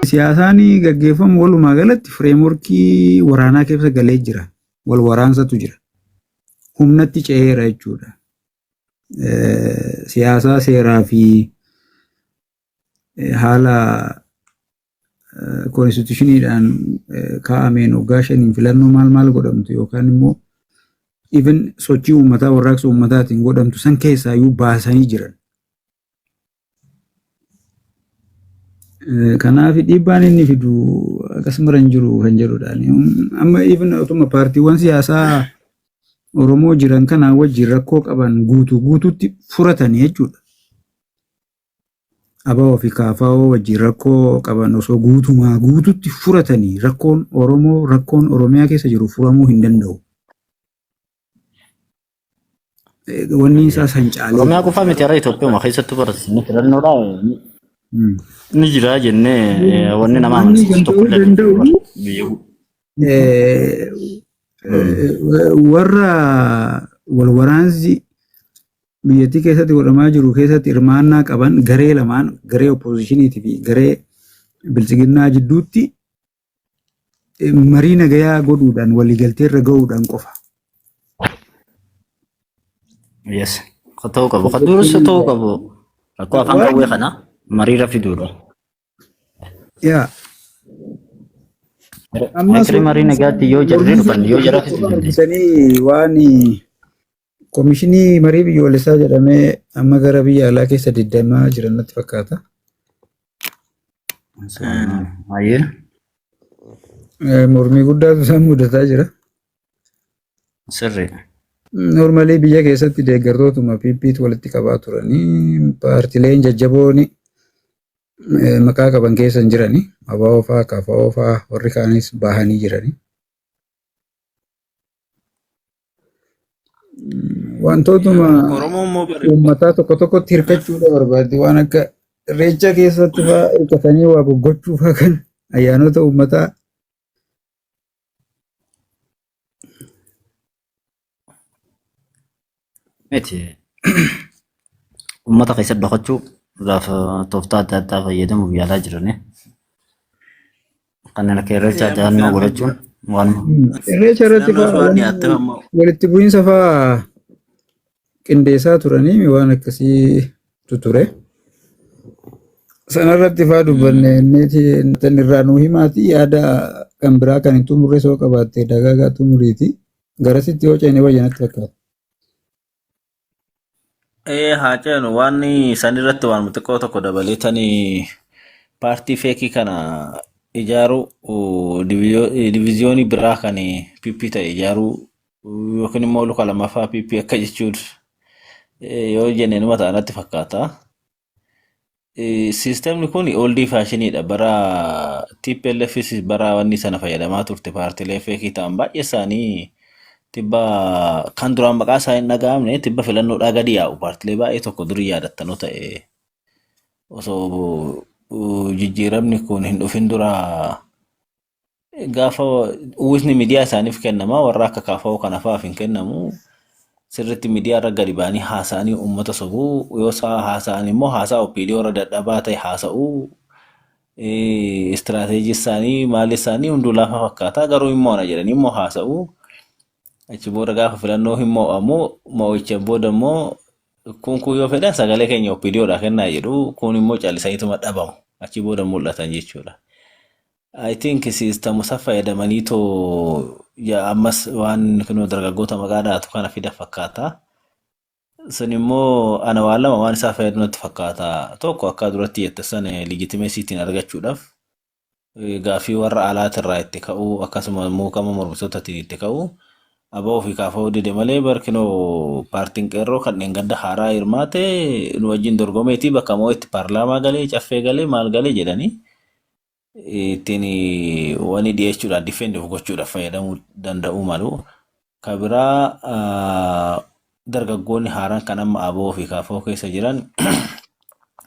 Siyaasaan gaggeeffamu walumaa galatti fireemworkii waraanaa keessa galee jira. Wal waraansatu jira. Humnatti ce'eera jechuudha. Siyaasaa seeraa fi haala koonstitushiniidhaan kaa'ameen waggaa shaniin filannoo maal maal godhamtu yookaan immoo even sochii uummataa warraaqsa uummataatiin godhamtu san keessaayyuu baasanii jiran. Kanaaf dhiibbaan inni fidu akkasuma hin jiru kan jedhudha. Amma even otuma paartiiwwan siyaasaa Oromoo jiran kanaa wajjin rakkoo qaban guutuu guutuutti furatanii jechuudha. ABO fi KFO wajjin rakkoo qaban osoo guutumaa guututti furatanii rakkoon Oromoo rakkoon Oromiyaa keessa jiru furamuu hin danda'u. Wanni isaa san caalee. Oromiyaa qofaa miti har'a Itoophiyaa keessattuu barsiisni filannoodha ni jira jennee wanni nama Wanni amansiisu kan tokko ta'uu illee hin jiru danda'u biyya warra wal waraansi biyyattii keessatti godhamaa jiru keessatti hirmaannaa qaban garee lamaan garee oppoozishiniitii fi garee biltsiginnaa jidduutti marii nagayaa godhuudhaan waliigaltee irra gahuudhaan qofa. Yes. Ka ta'uu qabu. Ka dursa ta'uu qabu. Rakkoo afaan qawwee kana mariirra fiduudha. Yaa. Ammas Akri marii nagaatti yoo jarri dhufan yoo jara fiduu dandeenya. argisanii waan komishinii marii biyyoolessaa jedhamee amma gara biyya alaa keessa deddeemaa jiran natti fakkaata. Baay'ee. Mormii guddaatu isaan mudataa jira. Sirri. Normally biyya keessatti deeggartootuma PP'tu walitti qabaa turanii paartileen jajjaboon maqaa qaban keessa hin jirani. ABO fa'aa, KFO fa'aa warri kaanis bahanii jirani. Wantootuma Oromoo immoo bari uummataa tokko tokkotti hirkachuudha barbaaddi. Waan akka irreecha keessatti fa'aa hirkatanii waa goggochuu fa'aa kan ayyaanota uummataa Miti. Uummata keessatti dhokachuu gaafa tooftaa adda addaa fayyadamuuf yaalaa jirani. Kanneen akka irreechaa dahannoo godhachuun waan Irreecha irratti filannoo fa'aa waan dhiyaatteef ammoo walitti bu'iinsa fa'aa qindeessaa turanii waan akkasiitu ture. Sanarratti fa'aa dubbanne inniiti irraa nuu himaati yaada kan biraa kan hin xumurre soo qabaatte dagaagaa xumuriiti. Garasitti yoo ceene wayya natti fakkaata. Ee haa ceenu waan san irratti waan xiqqoo tokko dabaleetanii paartii feekii kana ijaaruu diviziyoonii biraa kan PP ta'e ijaaruu yookiin immoo luka lammaffaa PP akka jechuun yoo jenne numa ta'a natti fakkaata. Siistemni kun oldii faashiniidha. Bara TPLFs bara wanni sana fayyadamaa turte paartilee feekii ta'an baay'ee isaanii tibba kan duraan maqaa isaa hin dhaga'amne tibba filannoodhaa gadi yaa'u paartilee baay'ee tokko durii yaadattanoo ta'e osoo jijjiiramni kun hin dhufin dura Gaafa uwwisni miidiyaa isaaniif kennama warra akka KFO kana fa'aaf hin kennamu. Sirriitti miidiyaa irra gadi ba'anii haasa'anii uummata sobuu yoo isaa haasa'an immoo haasaa OPDO irra dadhabaa ta'e haasa'uu istiraateejii isaanii maali isaanii hunduu laafaa fakkaata garuu hin mo'ana jedhanii immoo haasa'uu. Achi booda gaafa filannoo hin mo'amu mo'ichaan booda immoo kun kun yoo fedhan sagalee keenya OPDO dhaa kennaa jedhu kun immoo callisaniituma dhabamu achi booda mul'atan jechuudha. I think system isa fayyadamanii too ya ammas waan kunoo dargaggoota maqaa dhaatu kana fida fakkaata. Sun immoo ana waan lama waan isaa fayyadu natti fakkaata. Tokko akka duratti jette san legitimacy ittiin argachuudhaaf gaaffii warra alaatirraa itti ka'uu akkasuma immoo qaama mormitootaatiin itti ka'uu ABO fi KFO dide malee barkinoo paartiin qeerroo kan dheengadda haaraa hirmaate nu wajjin dorgomeetii bakka moo itti paarlaamaa galee caffee galee maal galee jedhanii ittiin wani dhiyeessuudhaan defend of gochuudhaaf fayyadamuu danda'uu malu. Ka biraa dargaggoonni haaraan kan amma ABO fi KFO keessa jiran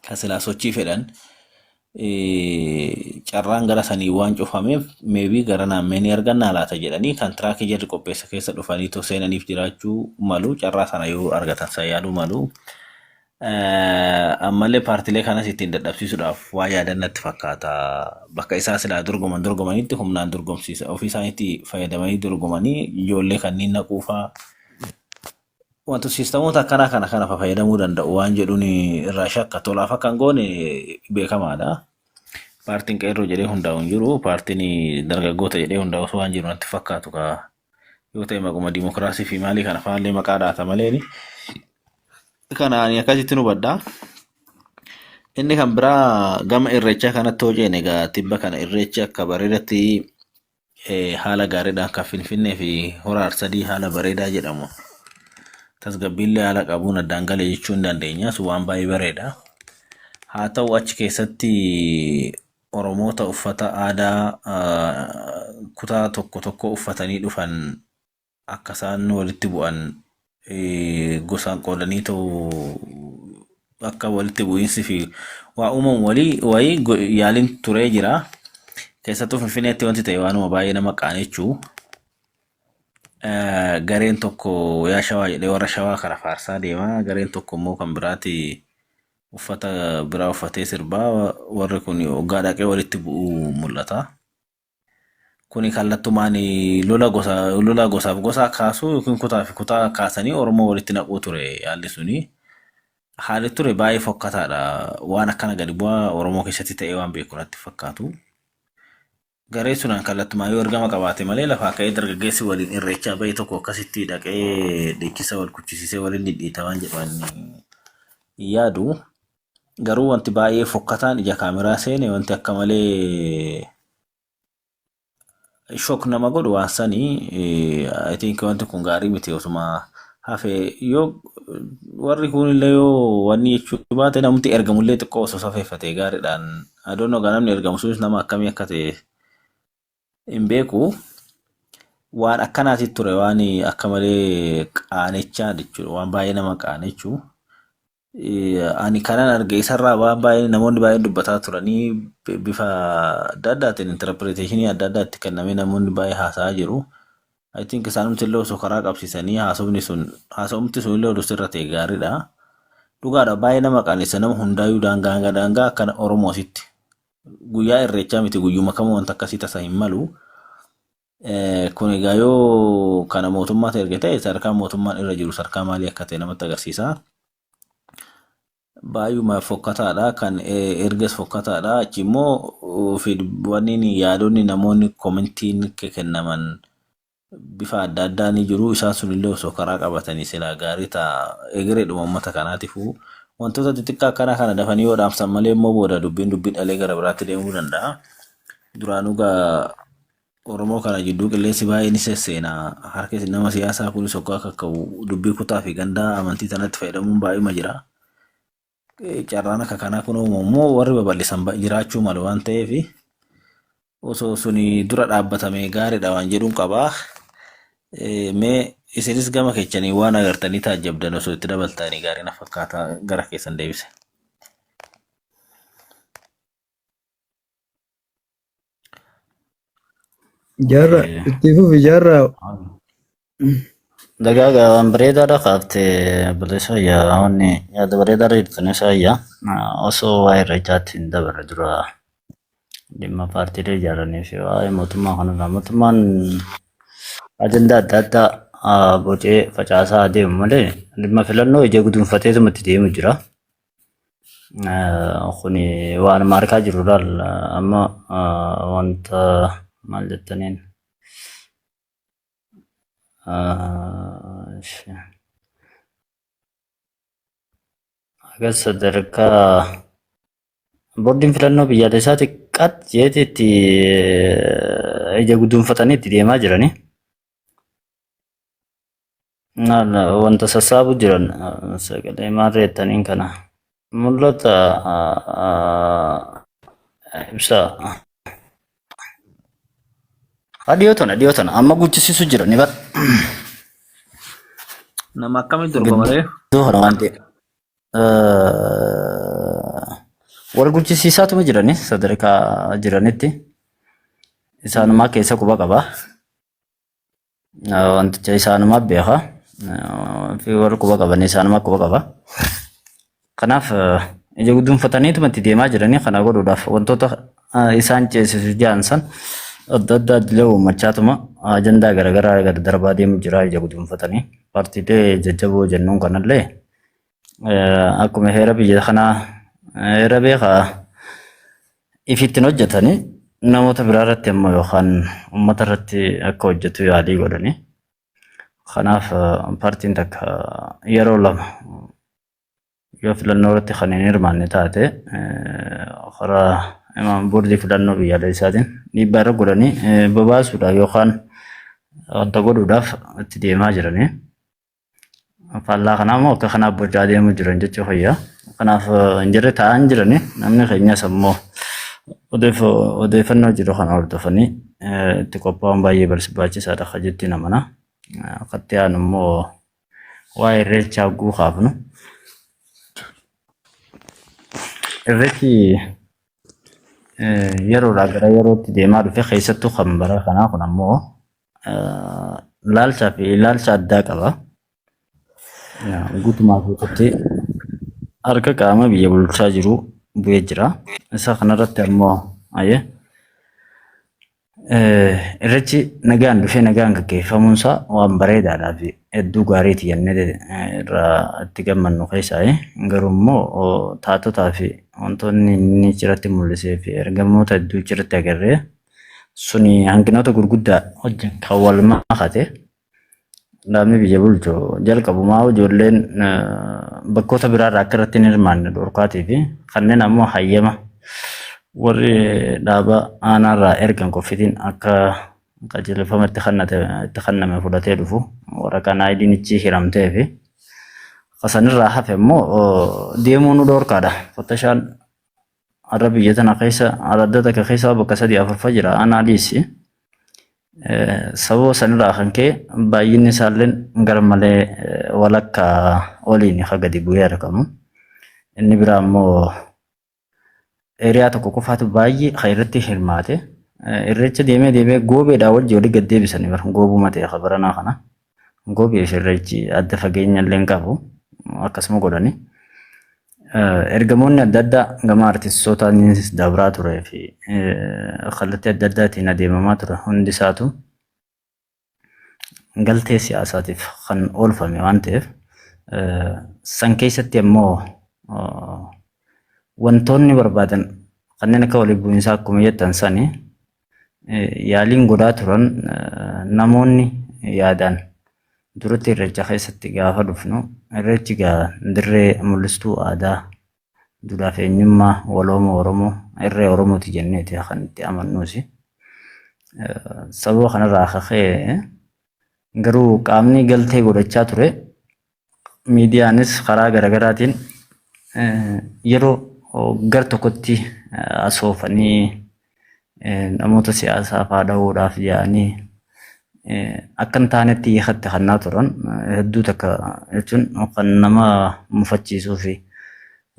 kan silaa sochii fedhan carraan gara sanii waan cufameef maybe gara naammee ni argannaa laata jedhanii kan tiraakii jarri qopheessa keessa dhufanii too seenaniif jiraachuu malu carraa sana yoo argatan san yaaluu malu. Ammallee paartilee kanas ittiin dadhabsiisuudhaaf waa yaadan natti fakkaata. Bakka isaa silaa dorgoman dorgomanitti humnaan dorgomsiisa. Ofii isaaniitti fayyadamanii dorgomanii ijoollee kanneen naquufaa wantoota siistamoota akkanaa kana kana fayyadamuu danda'u waan jedhuun irraa shakka. Tolaaf akka hin goone beekamaadha. Paartiin qeerroo jedhee hundaa'u hin jiru. Paartiin dargaggoota jedhee hundaa'u waan jiru natti fakkaatu kaa. Yoo ta'e maquma dimokiraasii fi maalii kana fa'aallee maqaa dhaata malee. Kana ani akkasitti nu hubadha. Inni kan biraa gama irreechaa kanatti hojeen egaa tibba kana irreechi akka bareedatti haala gaariidhaan kan Finfinnee fi Hora Arsadii haala bareedaa jedhamu. Tasgabbiillee haala qabuun addaan gale jechuu hin dandeenya. Sun waan baay'ee bareeda. Haa ta'u achi keessatti Oromoota uffata aadaa kutaa tokko tokko uffatanii dhufan akka isaan walitti bu'an gosaan qoodanii ta'u akka walitti bu'iinsi fi waa uumamu walii wayii yaaliin turee jira. Keessattuu Finfinneetti wanti ta'e waanuma baay'ee nama qaanechuu. Gareen tokko yaa shawaa jedhee warra shawaa kana faarsaa deema. Gareen tokko immoo kan biraati uffata biraa uffatee sirbaa. Warri kun hoggaa dhaqee walitti bu'uu mul'ata. Kuni kallattumaan lola gosa lola gosaaf gosaa kaasuu yookiin kutaa fi kutaa kaasanii Oromoo walitti naquu ture haalli suni. Haalli ture baay'ee fokkataadha. Waan akkana gadi bu'aa Oromoo keessatti ta'ee waan beeku natti fakkaatu. Garee sunaan kallattumaan yoo ergama qabaate malee lafaa ka'ee dargaggeessi waliin irreechaa ba'e tokko akkasitti dhaqee dhiichisa wal kuchisiisee waliin dhidhiita waan jedhu ani hin yaadu. Garuu wanti baay'ee fokkataan ija kaameraa seene wanti akka malee shock nama godhu waan sanii. I think wanti kun gaarii miti, osuma hafe yoo warri kun illee yoo wanni jechuu baate namti ergamullee xiqqoo osoo safeeffatee gaariidhaan. I don't know gaa, namni ergamu sunis nama akkamii akka ta'e hin beeku. Waan akkanaati ture, waan akka malee qaanechaa jechuudha, waan baay'ee nama qaanechuu. Ani kanan arge isarraa waan baay'ee namoonni baay'een dubbataa turanii bifa adda addaatiin interpretation adda addaatti kennamee namoonni baay'ee haasa'aa jiru. I think isaanumti illee osoo karaa qabsiisanii haasofni sun haasofumti sun illee oduu sirra ta'e gaariidha. Dhugaadha, baay'ee nama qaanessa, nama hundaayyuu daangaa hanga daangaa akkana Oromoositti. Guyyaa irreechaa miti, guyyuma kamuu wanta akkasii tasa hin malu. Kun egaa yoo kana mootummaatu erge ta'e sadarkaa mootummaan irra jiru sadarkaa maalii akka ta'e namatti agarsiisa. Baay'uma fokkataadha, kan erges fokkataadha. Achi immoo fi wanni yaadonni namoonni commentiin kennaman bifa adda addaa ni jiru. Isaan sunillee osoo karaa qabatanii silaa gaarii ta'a. Egereedhuma uummata kanaatiifuu wantoota xixiqqaa akkanaa kana dafanii yoo dhaamsan malee immoo booda dubbiin dubbii dhalee gara biraatti deemuu danda'a. Duraanuu gaa Oromoo kana jidduu qilleensi baay'ee ni sesseena. Harki nama siyaasaa kunis hoggaa kakka'u dubbii kutaa fi gandaa amantii tanatti fayyadamuun baay'uma jira. Carraan akka kanaa kun uumamu immoo warri babal'isan jiraachuu malu waan ta'eef osoo suni dura dhaabbatamee gaariidha waan jedhuun qabaa. Mee isinis gama keessanii waan agartanii taajjabdan osoo itti dabaltanii gaarii na fakkaata, gara keessan deebise. Jaarraa itti fufi, jaarraa. Dagaagaa, waan bareedaadha kaaftee obboleessa yaa, wanni yaada bareedaadha jirtan isaa yaa. Osoo waa'ee irreechaatti hin dabarre dura dhimma paartiilee ijaaranii fi waa'ee mootummaa kanarraa, mootummaan ajandaa adda addaa bocee facaasaa adeemu malee dhimma filannoo ija gudunfateetuma itti deemu jira. Kuni waanuma harkaa jiru laal, amma wanta maal jettaniin haga sadarkaa boordiin filannoo biyyaalessaa xiqqaatti jeeti itti ija guduunfatanii itti deemaa jiranii. Wanta sassaabu jiran sagalee maarree jettaniin kana mul'ata ibsa. Dhiyoo tana, dhiyoo tana amma guuchisiisu jira ni bar. Nama akkamitti dorgoma ree? Gidduu kana waan ta'eef. Wal guuchisiisaatuma jirani sadarkaa jiranitti isaanumaa keessa quba qaba. Wanticha isaanumaa beeka. Fi warri quba qaban isaanumaa quba qaba. Kanaaf ija guduunfataniituma itti deemaa jiranii kana godhuudhaaf wantoota isaan ceesisu ja'an san adda addaa illee uummachaatuma ajandaa garaagaraa gad darbaa deemu jira ija guduunfatanii. Paartiilee jajjaboo jennuun kanallee akkuma heera biyya kanaa heera beekaa ifittiin hojjetanii namoota biraa irratti ammoo yookaan uummata irratti akka hojjetu yaalii godhanii. Kanaaf paartiin takka yeroo lama yoo filannoo irratti kan hin hirmaanne taate karaa boordii filannoo biyyaalessaatiin dhiibbaa irra godhanii babaasuudhaaf yookaan wanta godhuudhaaf itti deemaa jiranii. Faallaa kanaa immoo akka kanaa bocaa deemuu jiran jechuu fayya. Kanaaf hin jirre taa'aa hin jirani namni keenyas ammoo odeeffannoo jiru kana hordofanii itti qophaa'uun baay'ee barbaachisaadha kan jetti namana. Akkatti aanu immoo waa'ee irreechaa hogguu kaafnu. Irreechi yeroodhaa gara yerootti deemaa dhufe keessattuu kan bara kanaa kun ammoo ilaalchaa fi ilaalcha addaa qaba. Guutumaa guututti harka qaama biyya bulchaa jiru bu'ee jira. Isa kanarratti ammoo ayyee irreechi nagaan dhufee nagaan gaggeeffamuun isaa waan bareedaadhaa fi hedduu gaariiti jennee irraa itti gammannu keessaa. Garuu immoo taatotaa fi wantoonni inni achirratti mul'isee fi ergamoota hedduu achirratti agarree suni hanqinoota gurguddaa wajjin kan wal makate. Dhaabni biyya bulchu jalqabumaa ijoolleen bakkoota biraarraa akka irratti hin hirmaanne dhorkaatii fi kanneen ammoo hayyama warri dhaaba aanaarraa ergan qoffitiin akka qajeelfama itti kennate itti kenname fudhatee dhufu waraqaan ID'n ichi hiramtee fi kasanirraa hafe immoo deemuu nu dhorkaadha. Fattashaan har'a biyya tana keessa aradda takka keessa bakka sadii afurfa jira aanaa dhiisi. Sababa sanirraa kan ka'e baay'inni isaallee gar malee walakkaa oliin kan gadi bu'ee argamu. Inni biraa immoo eeriyaa tokko qofaatu baay'ee kan irratti hirmaate. Irreecha deemee deemee goobeedhaa wajji olii gad deebisanii bara goobuma ta'e kan baranaa kana. Goobee fi irreechi adda fageenya illee hin qabu akkasuma godhani. Ergamoonni adda addaa gama artistootaanis dabraa turee fi kallattii adda addaatiin adeemamaa ture hundi isaatu galtee siyaasaatiif kan oolfame waan ta'eef san keessatti ammoo wantoonni barbaadan kanneen akka waliin bu'iinsaa akkuma jettan sani yaaliin godhaa turan namoonni yaadaan duratti irreecha keessatti gaafa dhufnu irreechi gaa dirree mul'istuu aadaa duudhaa fi eenyummaa walooma Oromoo irree Oromooti jenneeti kan itti amannuusi. Sababa kanarraa akka ka'e garuu qaamni galtee godhachaa ture miidiyaanis karaa garaagaraatiin yeroo gar tokkotti asoofanii namoota siyaasaa faa dha'uudhaaf yaa'anii akka hin taanetti hiikatti kannaa turan hedduu takka jechuun kan nama mufachiisuu fi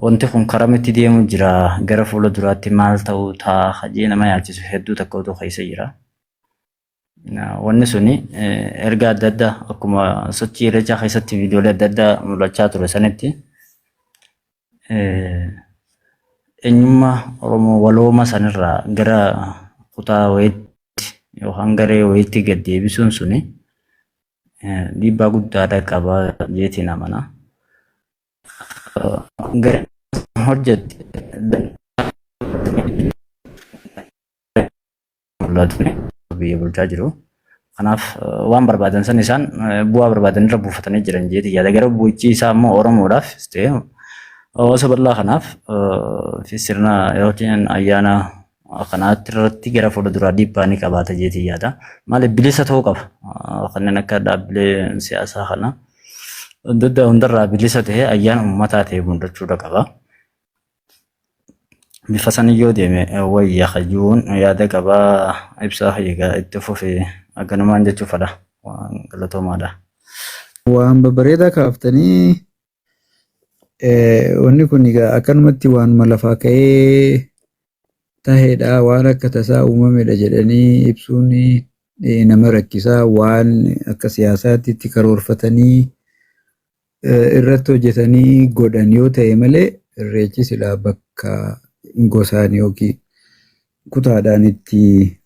wanti kun karamitti deemu jira gara fuula duraatti maal ta'uu ta'a hajee nama yaachisu hedduu takka utuu keessa jira. Wanni suni ergaa adda addaa akkuma sochii irreechaa keessatti viidiyoolee adda addaa mul'achaa ture sanitti eenyummaa Oromoo walooma sanirraa gara kutaa wayiitti yookaan garee wayiitti gad deebisuun suni dhiibbaa guddaadha qaba jeetiin amana. Gareen hojjette mul'atu biyya bulchaa jiru. Kanaaf waan barbaadan san isaan bu'aa barbaadan irra buufatanii jiran jeeti yaada. Gara bu'ichi isaa immoo Oromoodhaaf ta'e hawaasa bal'aa kanaaf fi sirna yookiin ayyaana kanaatti irratti gara fuula duraa dhiibbaa ni qabaata jeeti yaada. Maaliif bilisa ta'uu qaba. Kanneen akka dhaabbilee siyaasaa kana adda addaa hundarraa bilisa ta'ee ayyaana uummataa ta'ee mul'achuudha qaba. Bifa sanii yoo deeme wayya hayyuun yaada qabaa ibsaa egaa itti fufi akkanumaan jechuu fedha. Waan galatoomaadha. Waan babbareedaa kaaftanii wanni kun egaa akkanumatti waanuma lafaa ka'ee tahedha waan akka tasaa uumamedha jedhanii ibsuun nama rakkisaa waan akka siyaasaatti itti karoorfatanii Irratti hojjetanii godhan yoo ta'e malee, irreechi silaa bakka gosaan yookiin kutaadhaan itti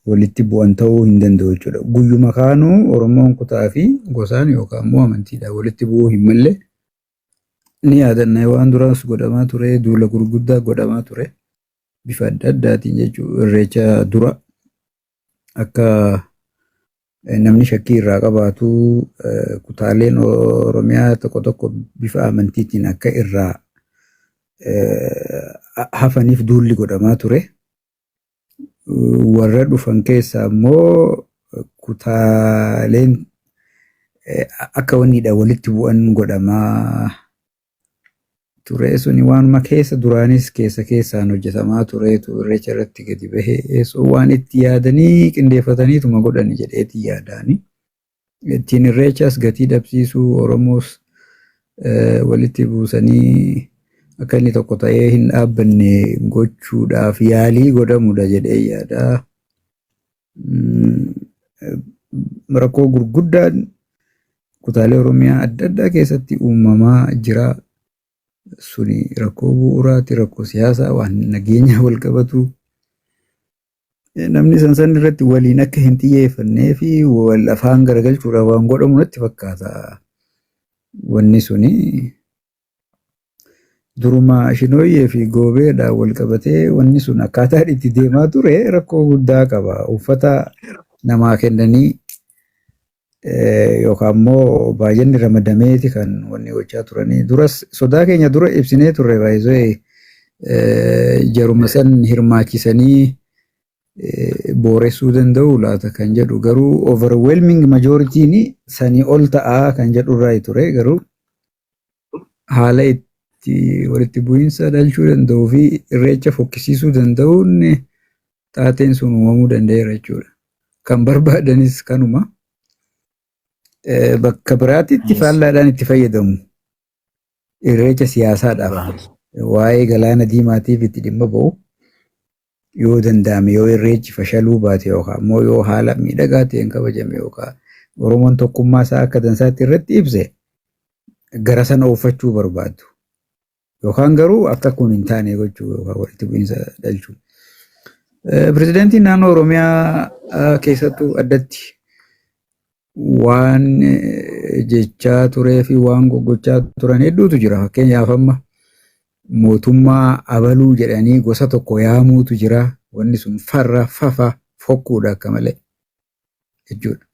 walitti bu'an ta'uu hin danda'u jechuudha. Guyyuma kaanuu Oromoon kutaa fi gosaan yookaan immoo amantiidhaan walitti bu'uu hin malle. Ni yaadanna, waan duraas godhamaa ture, duula gurguddaa godhamaa ture bifa adda addaatiin jechuudha. Irreecha dura akka namni shakkii irraa qabaatu, kutaaleen Oromiyaa tokko tokko bifa amantiitiin akka irraa hafaniif duulli godhamaa ture. Warra dhufan keessaa immoo kutaaleen akka wanniidha walitti bu'an godhamaa ture. Suni waanuma keessa duraanis keessa keessaan hojjetamaa tureetu irreecha irratti gadi bahee, so waan itti yaadanii qindeeffataniituma godhani jedheeti yaadaani. Ittiin irreechas gatii dhabsiisuu, Oromoos walitti buusanii akka inni tokko ta'ee hin dhaabbanne gochuudhaaf yaalii godhamudha jedhee yaada. Rakkoo gurguddaan kutaalee Oromiyaa adda addaa keessatti uumamaa jira. Suni rakkoo bu'uuraati, rakkoo siyaasaa, waan nageenya wal qabatu. Namni san san irratti waliin akka hin xiyyeeffannee fi wal afaan garagalchuudhaaf waan godhamu natti fakkaata. Wanni suni duruma Shinooyyee fi Goobeedhaan wal qabatee wanni sun akkaataan itti deemaa ture rakkoo guddaa qaba. Uffata namaa kennanii yookaan immoo baay'inni ramadameeti kan wanni gochaa turanii. Duras sodaa keenya dura ibsinee turre, baay'isee jaruma san hirmaachisanii booressuu danda'u laata kan jedhu, garuu overwhelming majoritiin sanii ol ta'aa kan jedhu irraa ture. Garuu haala itti walitti bu'iinsa dhalchuu danda'uu fi irreecha fokkisiisuu danda'uun taateen sun uumamuu danda'eera jechuudha. Kan barbaadanis kanuma. Bakka biraatitti faallaadhaan itti fayyadamu. Irreecha siyaasaadhaaf, waa'ee galaana diimaatiif itti dhimma ba'u. Yoo danda'ame, yoo irreechi fashaluu baate yookaan immoo yoo haala miidhagaa ta'een kabajame yookaan Oromoon tokkummaa isaa akka dansaatti irratti ibse, gara sana ooffachuu barbaadu. Yookaan garuu akka kun hin taane gochuu yookaan walitti bu'iinsa dhalchuu. Pirezidaantiin naannoo Oromiyaa keessattuu addatti waan jechaa turee fi waan goggochaa turan hedduutu jira. Fakkeenyaaf, amma mootummaa abaluu jedhanii gosa tokko yaamuutu jira. Wanni sun farra fafa fokkuudha akka malee jechuudha.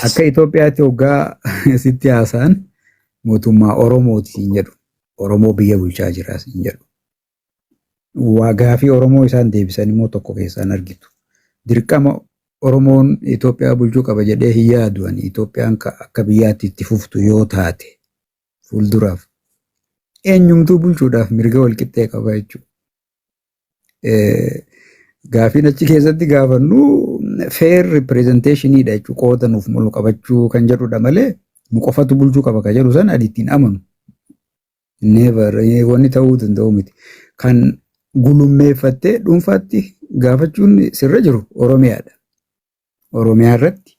Akka Itoophiyaatti hoggaa sitti haasa'an mootummaa Oromooti siin jedhu. Oromoo biyya bulchaa jira siin jedhu. Waa gaafii Oromoo isaan deebisan immoo tokko keessaan argitu. Dirqama Oromoon Itoophiyaa bulchuu qaba jedhee hin yaadu ani. Itoophiyaan akka biyyaatti itti fuftu yoo taate, fuulduraaf eenyumtuu bulchuudhaaf mirga walqixxee qaba jechuudha. Gaafiin achi keessatti gaafannu fair representationiidha jechuudha. Qooda nuuf malu qabachuu kan jedhudha malee nu qofatu bulchuu qaba kan jedhu sana ani ittiin amanu. Never, wanni ta'uu danda'u miti. Kan gulummeeffattee dhuunfaatti gaafachuun sirra jiru Oromiyaadha. Oromiyaa irratti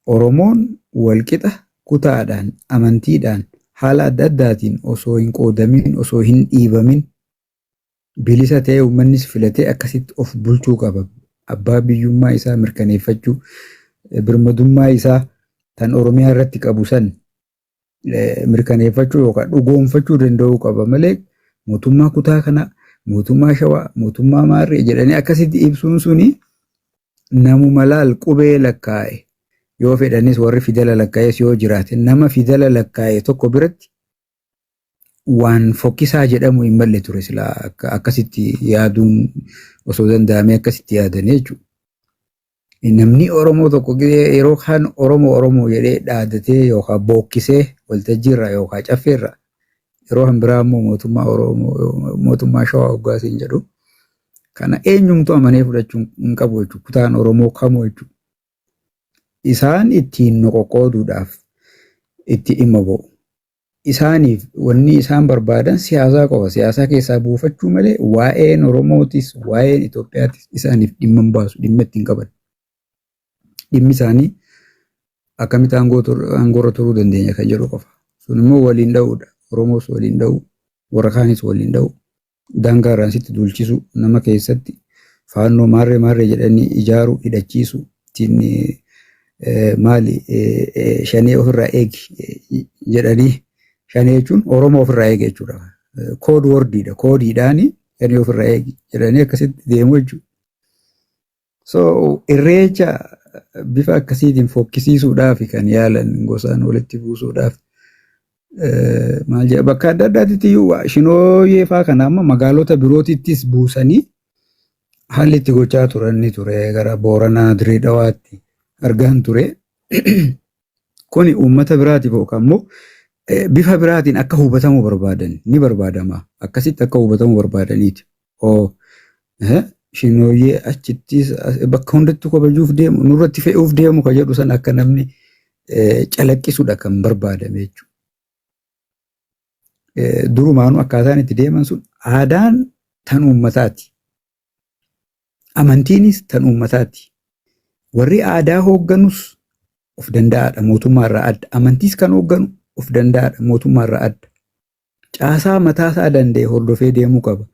Oromoon walqixa kutaadhaan, amantiidhaan, haala adda addaatiin osoo hin qoodamin, osoo hin dhiibamin, bilisa ta'ee uummannis filatee akkasitti of bulchuu qaba. Abbaa biyyummaa isaa mirkaneeffachuu, birmadummaa isaa kan Oromiyaa irratti qabu san mirkaneeffachuu yookaan dhugoomfachuu danda'uu qaba malee, mootummaa kutaa kanaa, mootummaa Shawaa, mootummaa Maarree jedhanii akkasitti ibsuun suni namuma laal qubee lakkaa'e, yoo fedhanis warri fidala lakkaa'es yoo jiraate, nama fidala lakkaa'e tokko biratti waan fokkisaa jedhamu hin malle ture silaa akkasitti yaaduun osoo danda'amee akkasitti yaadanii jechuudha. Namni Oromoo tokko yeroo kaan Oromoo Oromoo jedhee dhaadatee yookaan bookkisee waltajjiirra yookaan caffeerra, yeroo kan biraa immoo mootummaa Oromoo, mootummaa Shawaa hoggaasiin jedhu kana eenyumtu amanee fudhachuu hin qabu jechuudha. Kutaan Oromoo kamuu jechuudha. Isaan ittiin nu qoqqooduudhaaf itti dhimma ba'u. Isaaniif wanni isaan barbaadan siyaasaa qofa. Siyaasaa keessaa buufachuu malee waa'een Oromootis waa'een Itoophiyaatis isaaniif dhimma hin baasu, dhimma ittiin qaban. Dhimmi isaanii Akkamitti aangoorra turuu dandeenya kan jedhu qofa. Sun immoo waliin dha'uudha. Oromoos waliin dha'u, warra kaanis waliin dha'u, daangaa irraan sitti duulchisu, nama keessatti faannoo maarree maarree jedhanii ijaaru, hidhachiisu, ittiin maali shanee ofirraa eegi jedhanii, shanee jechuun Oromoo ofirraa eegi jechuudha. Code wordiidha. Koodiidhaani shanee ofirraa eegi jedhanii akkasitti deemu jechuudha. So irreecha bifa akkasiitiin fokkisiisuudhaaf kan yaalan, gosaan walitti buusuudhaaf maal jedha, bakka adda addaatitti iyyuu shinooyyee faa kana amma magaalota birootittis buusanii haalli itti gochaa turan ni ture, gara Booranaa, Dirree Dhawaatti argaan ture. Kuni uummata biraatiif yookaan immoo bifa biraatiin akka hubatamuu barbaadan ni barbaadama. Akkasitti akka hubatamuu barbaadaniiti. Oo shinooyyee achittis bakka hundattuu kabajuuf deemu, nurratti fe'uuf deemu ka jedhu san akka namni calaqqisudha kan barbaadame jechuudha. Durumaanuu akkaataan itti deeman sun aadaan tan uummataati. Amantiinis tan uummataati. Warri aadaa hoogganus of danda'aadha, mootummaa irraa adda. Amantiis kan hoogganu of danda'aadha, mootummaa irraa adda. Caasaa mataasaa danda'e hordofee deemuu qaba.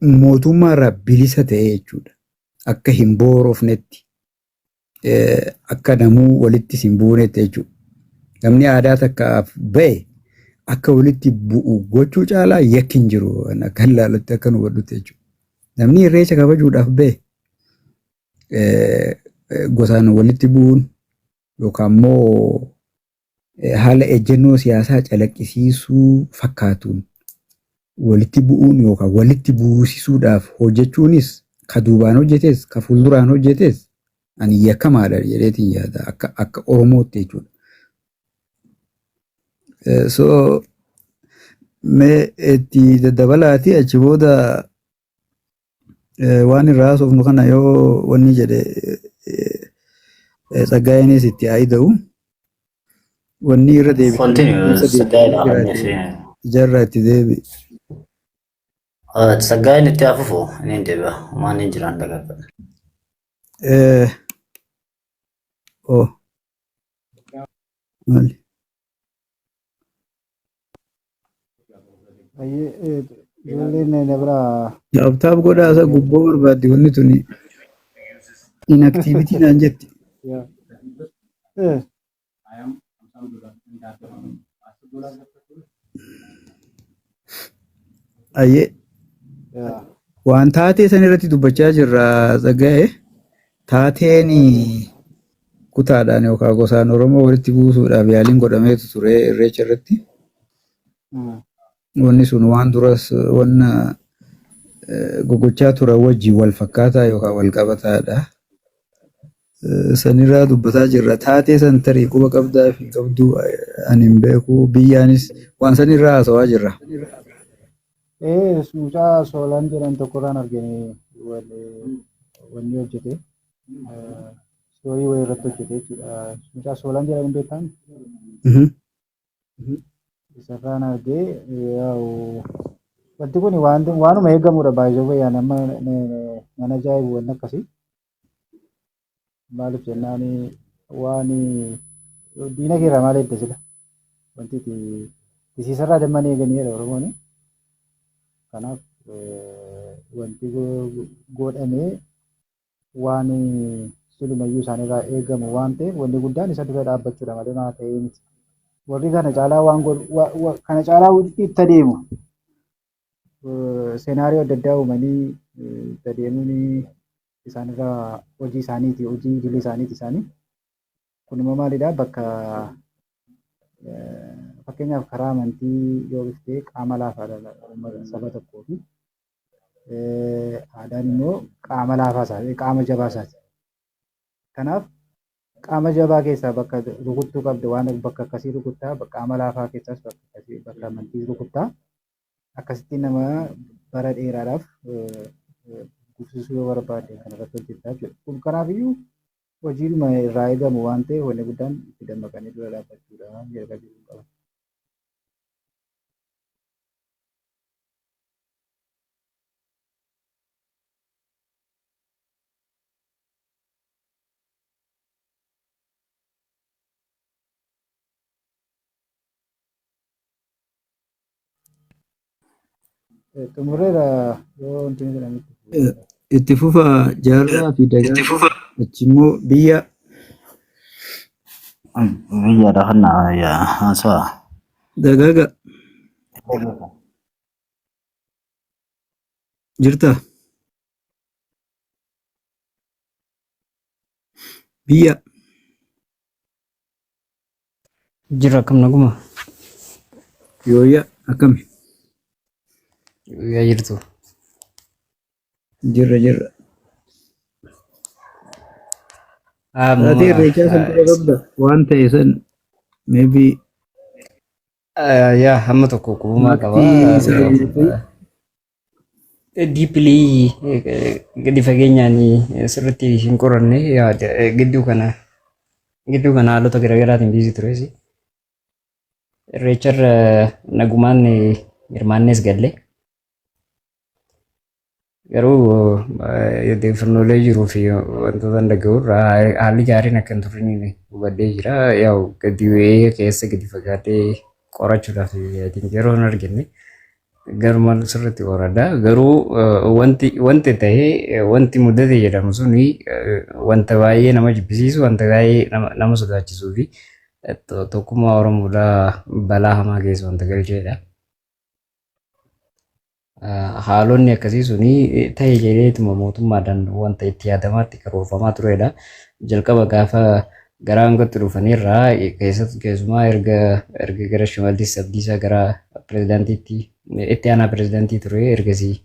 Mootummaa irraa bilisa ta'ee jechuudha. Akka hin boorofnetti, akka namuu walitti hin buunetti jechuudha. Namni aadaa takkaaf ba'e akka walitti bu'u gochuu caalaa yakki hin jiru, akka ilaalutti, akka nu hubadhutti jechuudha. Namni irreecha kabajuudhaaf ba'e gosaan walitti bu'uun yookaan immoo haala ejjennoo siyaasaa calaqqisiisuu fakkaatuun walitti bu'uun yookaan walitti buusisuudhaaf hojjechuunis, ka duubaan hojjetes ka fuulduraan hojjetes, ani yakkamaadha jedheetiin yaada akka Oromootti jechuudha. So mee itti daddabalaati, achi booda waan irraa haasofnu kana yoo wanni jedhe Tsaggaayeenis itti haa ida'u. Wanni irra deebi'u Continue. irra Tsaggaayeen deebi'ee afannee jiraate ijaarraa itti deebi'i. Tsaggaayeen itti hafufu inni deebi'a. Waan hin jiraan dagaagga. Oh maali? Baay'ee ijoolleen na biraa Tap godhaa, isa gubboo barbaaddi wanni tuni inactivity naan jetti. Yaa. Ayyee Yaa. waan taatee san irratti dubbachaa jirra, Tsaggaa'ee. Taateen kutaadhaan yookaan gosaan Oromoo walitti buusuudhaaf yaaliin godhameetu ture irreecha irratti. Wanni sun waan duras wanna gogochaa turan wajjin wal fakkaataa yookaan wal qabataadha. Sanirraa dubbataa jirra. Taatee san tarii quba qabdaa fi qabduu ani hin beeku. Biyyaanis waan sanirraa haasawaa jirra. Mucaa Soolaan jedhan tokkorraan argine, wanni hojjete. Story wayii irratti hojjete jechuudha. Mucaa Soolaan jedhan hin beektan? Isarraan argee, yaa'u wanti kun waanuma eegamudha baay'ee wayyaan amma nan ajaa'ibu wanni akkasii. Maaliif jennaan, waan diina keerraa maal eegda sila? Wanti itti tisiisarraa damman eeganii jedha Oromoon. Kanaaf wanti godhamee waan silumayyuu isaanirraa eegamu waan ta'eef, wanni guddaan isa dura dhaabbachuudha malee maa ta'ee miti. Warri kana caalaa waan godhu kana caalaa itti adeemu scenario adda addaa uumanii itti adeemuun isaanirraa hojii isaaniiti, hojii idilee isaaniiti isaanii. Kun immoo maalidhaa, bakka fakkeenyaaf karaa amantii yoo dhufte qaama laafaadha uummata saba tokkoo fi aadaan immoo qaama laafaa isaati, qaama jabaa isaati. Kanaaf qaama jabaa keessaa bakka rukuttuu qabda, waan bakka akkasii rukuttaa, qaama laafaa keessaas bakka akkasii, bakka amantii rukuttaa. Akkasitti nama bara dheeraadhaaf guddisuu yoo barbaadde kan irratti hojjettaa jechuudha. Kun kanaafiyyuu hojiidhuma irraa eegamu waan ta'eef, wanni guddaan itti dammaqanii dura dhaabbachuudha jedha jedhu qaba. Xumurreera yoo wanti inni jedhametti. Itti fufa Jaarraa fi Dagaagaa, achi immoo biyya. Biyyaadha kana haasawa. Dagaaga jirta biyya. Jira, akkam naguma? Yooyya, akkami? Guyyaa jirtu. Jirra, jirra. Taatee Irreechaa san quba qabda waan ta'e san maybe? Yaa, hamma tokko qubumaa qaba. Maqtii isaa guutuu. Deeply, gadi fageenyaan sirriitti hin qoranne. Gidduu kana haalota garaagaraatiin busy tures. Irreecharra nagumaan hirmaannees galle. Garuu odeeffannoolee jiruu fi wantoota dhaga'u irraa haalli gaariin akka hin turrin hubadhee jira. Yaa'u gadi bu'ee keessa gadi fagaatee qorachuudhaaf yeroo hin arganne. Garuma sirriitti qoradha. Garuu wanti ta'e, wanti mudate jedhamu suni wanta baay'ee nama jibbisiisu, wanta baay'ee nama sodaachisuu fi tokkummaa Oromoodhaa balaa hamaa keessa wanta galcheedha. Haalonni akkasii suni ta'e jedheetuma mootummaadhaan wanta itti yaadamaatti karoorfamaa turedha. Jalqaba gaafa gara aangootti dhufanirraa, keessattuu keessumaa erga gara Shimallis Abdiisaa gara pirezidaantiitti, itti aanaa pirezidaantii ture, ergasii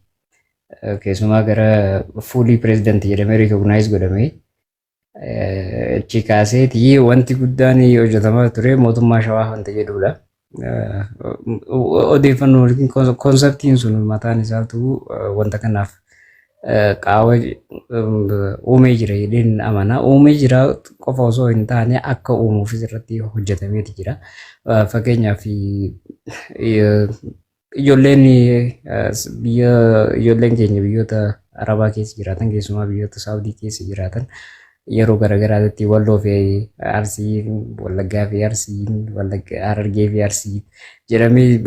keessumaa gara fuulii pirezidaantii jedhamee recognize godhamee achi kaaseeti wanti guddaan hojjetamaa ture mootummaa Shawaa wanta jedhudha. Odeeffannoo yookiin conceptiin sun mataan isaatu wanta kanaaf qaawwa uumee jira jedheen amana. Uumee jira qofa osoo hin taane akka uumuufis irratti hojjetameeti jira. Fakkeenyaaf, ijoolleen biyya ijoolleen keenya biyyoota Arabaa keessa jiraatan, keessumaa biyyoota Saawudii keessa jiraatan, yeroo garaagaraatti Walloo fi Arsii, Wallaggaa fi Arsii, Wallaggaa, Harargee fi Arsii jedhamee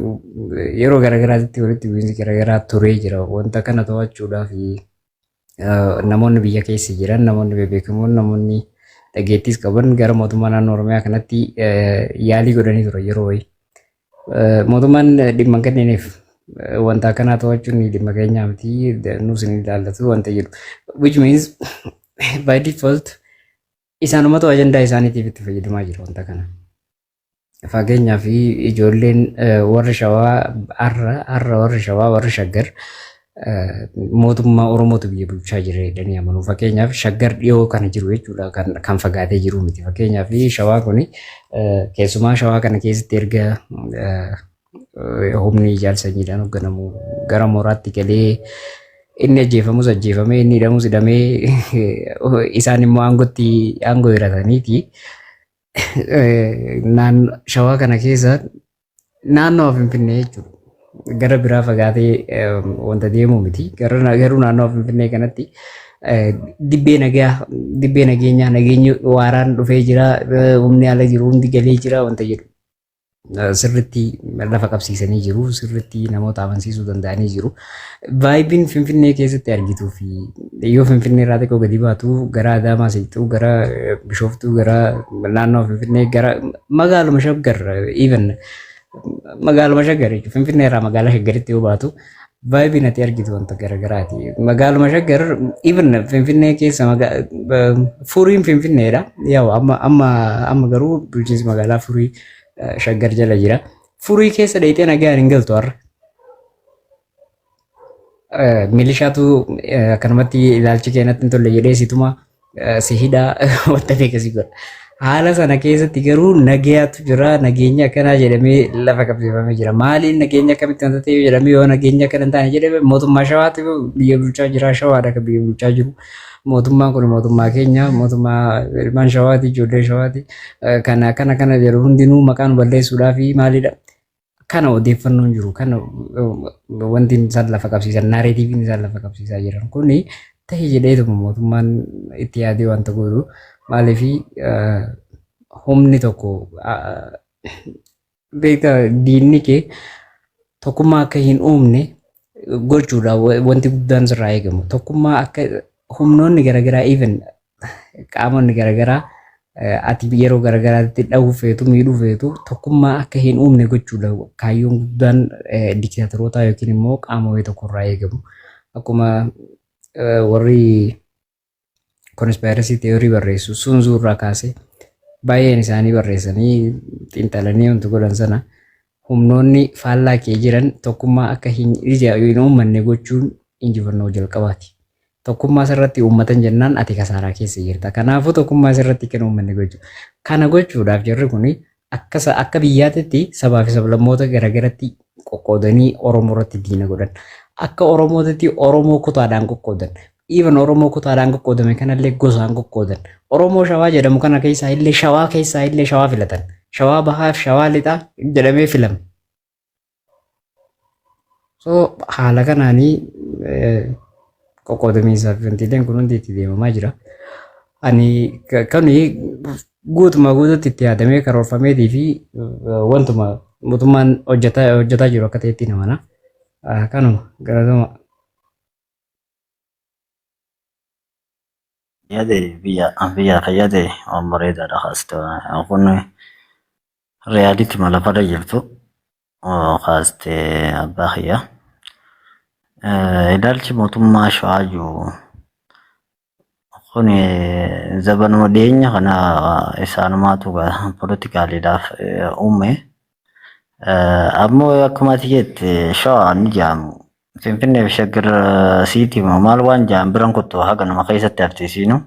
yeroo garaagaraatti walitti bu'iinsi garaagaraa turee jira. Wanta kana to'achuudhaaf namoonni biyya keessa jiran, namoonni bebeekamoon, namoonni dhageettiis qaban gara mootummaa naannoo Oromiyaa kanatti yaalii godhanii ture yeroo wayii. Mootummaan dhimma hin kennineef, wanta akkanaa to'achuun dhimma keenyaa miti, nus hin ilaallatu wanta jedhu. Which means by default isaanumatu ajandaa isaaniitiif itti fayyadamaa jira wanta kana. Fakkeenyaaf, ijoolleen warri Shawaa har'a, warri Shawaa, warri Shaggar mootummaa Oromootu biyya bulchaa jira jedhanii amanu. Fakkeenyaaf, Shaggar dhiyoo kana jiru jechuudha, kan fagaatee jiru miti. Fakkeenyaaf, Shawaa kuni keessumaa Shawaa kana keessatti erga humni ijaarsa sanyiidhaan hoogganamu gara mooraatti galee, inni ajjeefamus ajjeefamee, inni hidhamus hidhamee, isaan immoo aangootti aangoo hirataniiti. Naannoo Shawaa kana keessa, naannoo Finfinnee jechuudha. Gara biraa fagaatee wanta deemu miti. Garuu naannoo Finfinnee kanatti dibbee nagaa, dibbee nageenyaa, nageenyi waaraan dhufee jira, humni ala jiru hundi galee jira wanta jedhu. Sirriitti lafa qabsiisanii jiru. Sirriitti namoota amansiisuu danda'anii jiru. Vibeiin Finfinnee keessatti argituu fi yoo Finfinnee irraa xiqqoo gadi baatu, gara Adaamaa seetu, gara Bishooftuu, gara naannoo Finfinnee, gara magaaluma Shaggar, even magaaluma Shaggar jechuudha. Finfinnee irraa magaalaa Shaggaritti yoo baatu vibeiin ati argitu wanta garagaraati. Magaaluma Shaggar, even Finfinnee keessa Furiin Finfinneedha. Yaa'u amma garuu bulchiinsi magaalaa Furii Shaggar jala jira. Furii keessa dheeyxee nagaan hin galtu har'a. Milishaatu akkanumatti ilaalchi keenyatti hin tolle jedhee situma si hidhaa, wanta beeka si godha. Haala sana keessatti garuu nagayaatu jira, nageenya akkanaa jedhamee lafa qabsiifamee jira. Maaliin nageenya akkamitti wanta ta'e jedhamee, yoo nageenya akkana hin taane jedhame, mootummaa Shawaatu biyya bulchaa jira, Shawaadha kan biyya bulchaa jiru. Mootummaan kun mootummaa keenya, mootummaa ilmaan Shawaati, ijoollee Shawaati. Kana kana kana jedhu hundinuu maqaan balleessuudhaaf maalidha? Kana odeeffannoon jiru, kana wanti isaan lafa qabsiisan, narrativeiin isaan lafa qabsiisaa jiran kuni ta'e jedheetuma mootummaan itti yaadee wanta godhu. Maaliif, humni tokko, beektaa, diinni kee tokkummaa akka hin uumne gochuudha wanti guddaan sirraa eegamu. Tokkummaa akka humnoonni garaagaraa, even qaamonni garaagaraa ati yeroo garaagaraatti dhahuu feetu, miidhuu feetu, tokkummaa akka hin uumne gochuudha kaayyoon guddaan diktaatorotaa yookiin immoo qaama wayii tokkorraa eegamu. Akkuma warri conspiracy theory barreessu Sun Tzu irraa kaasee baay'een isaanii barreessanii xiinxalanii wanti godhan sana, humnoonni faallaa kee jiran tokkummaa akka hin uummanne gochuun injifannoo jalqabaati. Tokkummaa sirratti uummatan jennaan ati kasaaraa keessa jirta. Kanaafuu tokkummaa sirratti kan uummanne gochuu. Kana gochuudhaaf jarri kun akka biyyaatitti sabaa fi sablammoota garaagaratti qoqqoodanii Oromoo irratti diina godhan. Akka Oromootitti Oromoo kutaadhaan qoqqoodan. Even Oromoo kutaadhaan qoqqoodame kanallee gosaan qoqqoodan. Oromoo Shawaa jedhamu kana keessaa illee Shawaa keessaa illee Shawaa filatan. Shawaa bahaa fi Shawaa lixaa jedhamee filame. So haala kanaanii qoqqoodamiinsaa fi wantiileen kun hundi itti deemamaa jira. Ani kani guutumaa guututti itti yaadamee karoorfameetii fi wantuma mootummaan hojjetaa jiru akka ta'etti namana. Kanuma, galatoma. Yaade biyya fayyade waan bareedaadha kaaste. Kun reality lafarra jirtu kaaste, abbaa kiyya. Ilaalchi mootummaa Shawaa jiru kun zabanuma dhiyeenya kana isaanumaatu politicaliidhaaf uume. Ammoo akkuma ati jette Shawaa ni jedhamu. Finfinnee fi Shaggar City maal waan jedhan biran kottu haga nama keessatti hafte isiinu.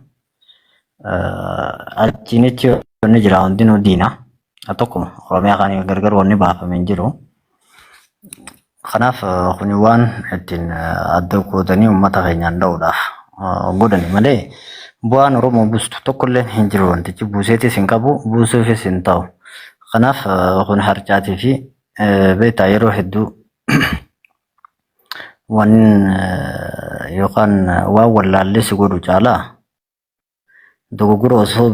Achiin achi wanni jira hundinuu diina. Tokkuma Oromiyaa kan gargar wanni baafame hin jiru. Kanaaf kuni waan ittiin adda qoodanii uummata keenyaan dha'uudhaaf godhani malee bu'aan Oromoo buustu tokkollee hin jiru, wantichi buuseetis hin qabu, buusuufis hin ta'u. Kanaaf kun harcaatii fi beektaa yeroo hedduu waan yookaan waan wallaallee si godhu caalaa dogoggora osoo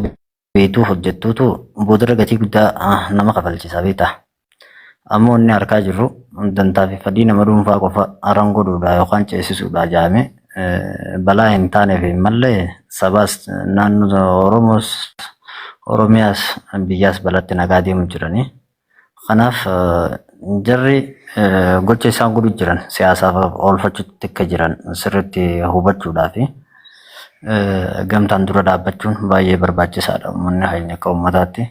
beektuu hojjettuutu boodarra gatii guddaa nama kafalchiisa, beektaa. Ammoo inni harkaa jirru dantaa fi fedhii nama dhuunfaa qofa aran godhuudha yookaan ceesisuudha jedhamee balaa hin taaneef hin malle sabaas, naannoo Oromoos, Oromiyaas, biyyaas balatti nagaa deemu jiranii. Kanaaf jarri gocha isaan godhu jiran siyaasaaf oolfachuutti akka jiran sirriitti hubachuudhaa fi gamtaan dura dhaabbachuun baay'ee barbaachisaadha. Uummanni keenya akka uummataatti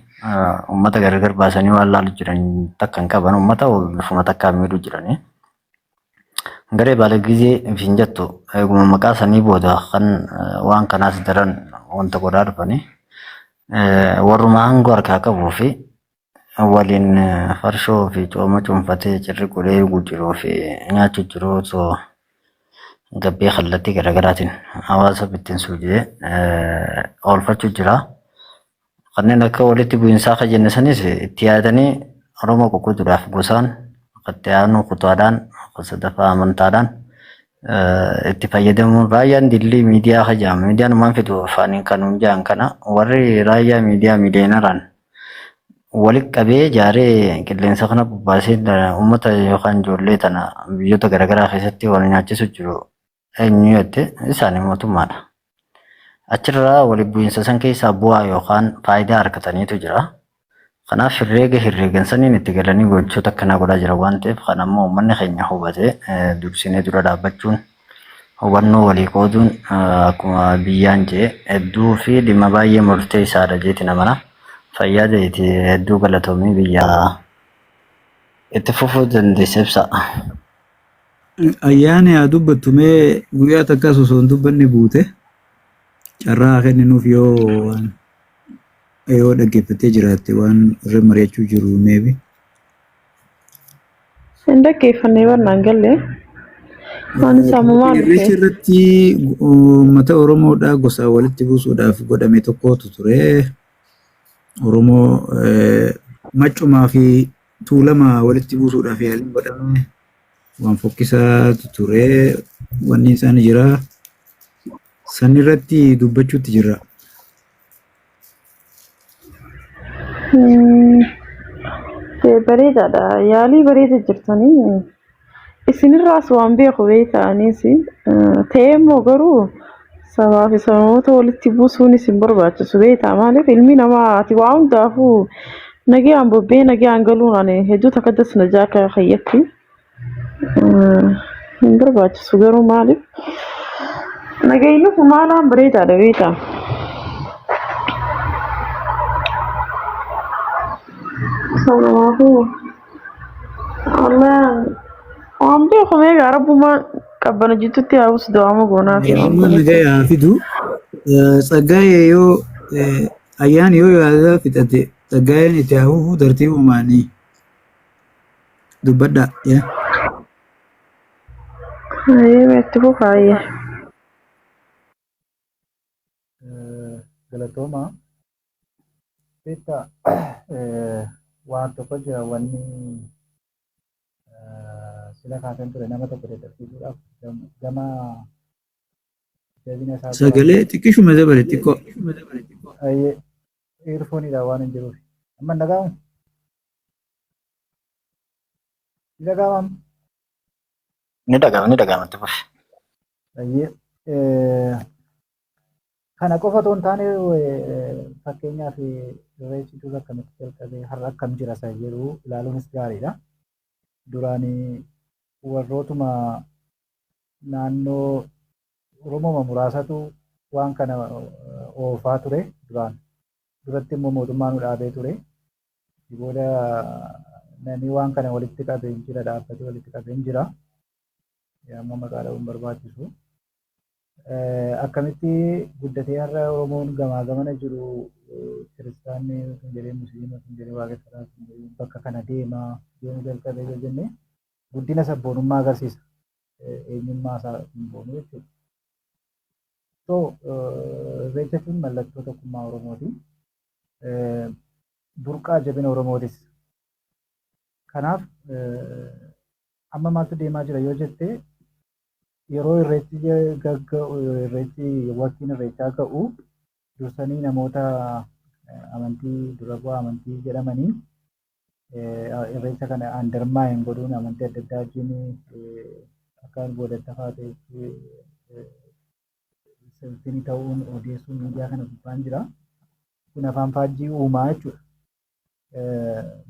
uummata gargar baasanii waan laalu jiran takka hin qaban, uummata bifuma takkaan miidhuu jiranii. Garee baala gizee hin jettu eeguma maqaa sanii booda kan waan kanaas daran wanta godhaa dhufanii warruma aangoo harkaa qabuu fi waliin farshoo fi cooma cuunfatee cirri godhee eeguu jiruu fi nyaachuu jiru osoo gabbee kallattii garaagaraatiin hawaasa bittinsuu jedhee oolfachuu jira. Kanneen akka walitti bu'iinsaa kan jenne sanis itti yaadanii Oromoo qoqqooduudhaaf gosaan, itti aanu kutaadhaan, sadaffaa amantaadhaan itti fayyadamuun raayyaan dillii miidiyaa kan jedhamu miidiyaan waan fidu afaaniin kan hunjaa'an kana warri raayyaa miidiyaa miiliyeenaraan walitti qabee jaaree qilleensa kana bobbaasee uummata yookaan ijoollee tana biyyoota garaagaraa keessatti wal nyaachisu jiru eenyu jette, isaanii mootummaadha. Achirraa walitti bu'iinsa san keessaa bu'aa yookaan faayidaa argataniitu jira. Kanaaf herreega herreegan saniin itti galanii gochoota akkanaa godhaa jira waan ta'eef, kan ammoo uummanni keenya hubatee dursinee dura dhaabbachuun, hubannoo walii qooduun, akkuma biyyaan jee, hedduu fi dhimma baay'ee murteessaadha jeeti namana. Fayyaa ta'eeti, hedduu galatoomii, biyya itti fufuu dandeessa ibsa. Ayyaana yaa dubbattu mee, guyyaa takkas osoo hin dubbanne buute, carraa kenninuuf yoo waan yoo dhaggeeffattee jiraatte waan irra mari'achuu jiru maybe. Hin dhaggeeffannee barnaan galle. Waan sammumaan Irreecha dhufe. irratti uummata Oromoodhaa gosa walitti buusuudhaaf godhame tokkotu ture. Oromoo Maccumaa fi Tuulama walitti buusuudhaaf yaaliin godhame waan fokkisaatu ture. Wanni isaan jira. San irratti dubbachuutti jirra. Bareedaadha. Yaalii bareeda jirtanii. Isinirraas waan beeku beektaa anis ta'ee immoo garuu sabaa fi sababoota walitti buusuun isin barbaachisu beektaa maaliif ilmi namaa ati waa hundaafuu nagayaan bobbee nagayaan galuun ani hedduu takka das na jaaka kayyatti hin barbaachisu garuu maaliif nagayni kun maalaan bareedaadha beektaa. Kanaafuu Wallaan waan beeku meeqa rabbumaan qabbana jidduutti haa buusu du'aama goonaa fi waan Rabbumaan kun nagaya haa fidu. Tsaggaayee yoo ayyaan yoo yaada fixate tsaggaayeen itti haa fufu tartiibumaanii dubbadhaa. Yaa. Hayyee itti fufaayyee. Galatooma. Beektaa waan tokko jira wanni sila kaasan ture nama tokko dadhabsiisuudhaaf gama jabina isaa Sagalee xiqqishuma dabale xiqqoo. Ayyee earphone-dha waan hin jiruuf. Amma hin dhaga'amu? Ni dhaga'amaa? Ni dhaga'ama ni dhaga'ama itti fufi. Ayyee kana qofa otoo hin taane fakkeenyaaf irreechi dur akkamitti jalqabe har'a akkam jira isa jedhu ilaaluunis gaariidha. Duraan warrootuma naannoo Oromooma muraasatu waan kana oofaa ture duraan. Duratti immoo mootummaa nu dhaabee ture. Booda namni waan kana walitti qabee hin jira dhaabbatee walitti qabee hin jira. Amma maqaa dha'uun barbaachisu. Akkamitti guddatee har'a Oromoon gamaa gamana jiru kiristaanni kan jedhee musliima kan jedhee waaqeffataa kan jedhee bakka kana deemaa deemuu jalqabee yoo jenne guddina sabboonummaa agarsiisa. Eenyummaa isaa ittiin boonuu jechuudha. So irreecha jechuun mallattoo tokkummaa Oromooti. Burqaa jabina Oromootis. Kanaaf amma maaltu deemaa jira yoo jette yeroo irreechi gagga'u irreechi waqtiin irreechaa ga'u dursanii namoota amantii dura bu'aa amantii jedhamanii irreecha kana undermine godhuun amantii adda addaa wajjin akka boodatti hafaa ta'etti sirtiin ta'uun odeessuun miidiyaa kana gubbaan jira. Kun afaan faajjii uumaa jechuudha.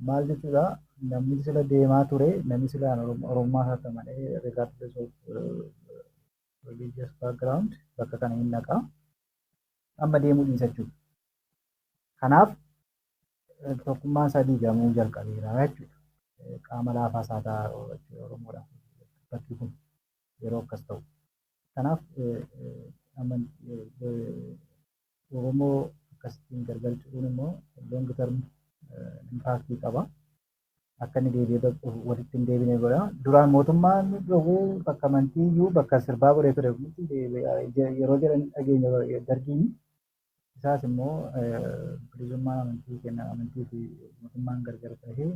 Maal jechuudha namni sila deemaa ture namni sila Oromummaa isaa malee regardless of religious background bakka kana hin naqa. Amma deemuu dhiisa jechuudha. Kanaaf tokkummaan isaa diigamuu jalqabeera jechuudha. Qaama laafaa isaa ta'a jechuudha Oromoodhaaf bakki kun yeroo akkas ta'u. Kanaaf Oromoo akkasittiin gargar ciruun immoo long term impact qaba. Akka inni deebi'ee walitti hin deebine godha. Duraan mootummaan dhowwee bakka amantii iyyuu bakka sirbaa godhee ture yeroo jedhan dhageenya dargiin. Isaas immoo bilisummaan amantii kenna amantii fi mootummaan gargar bahee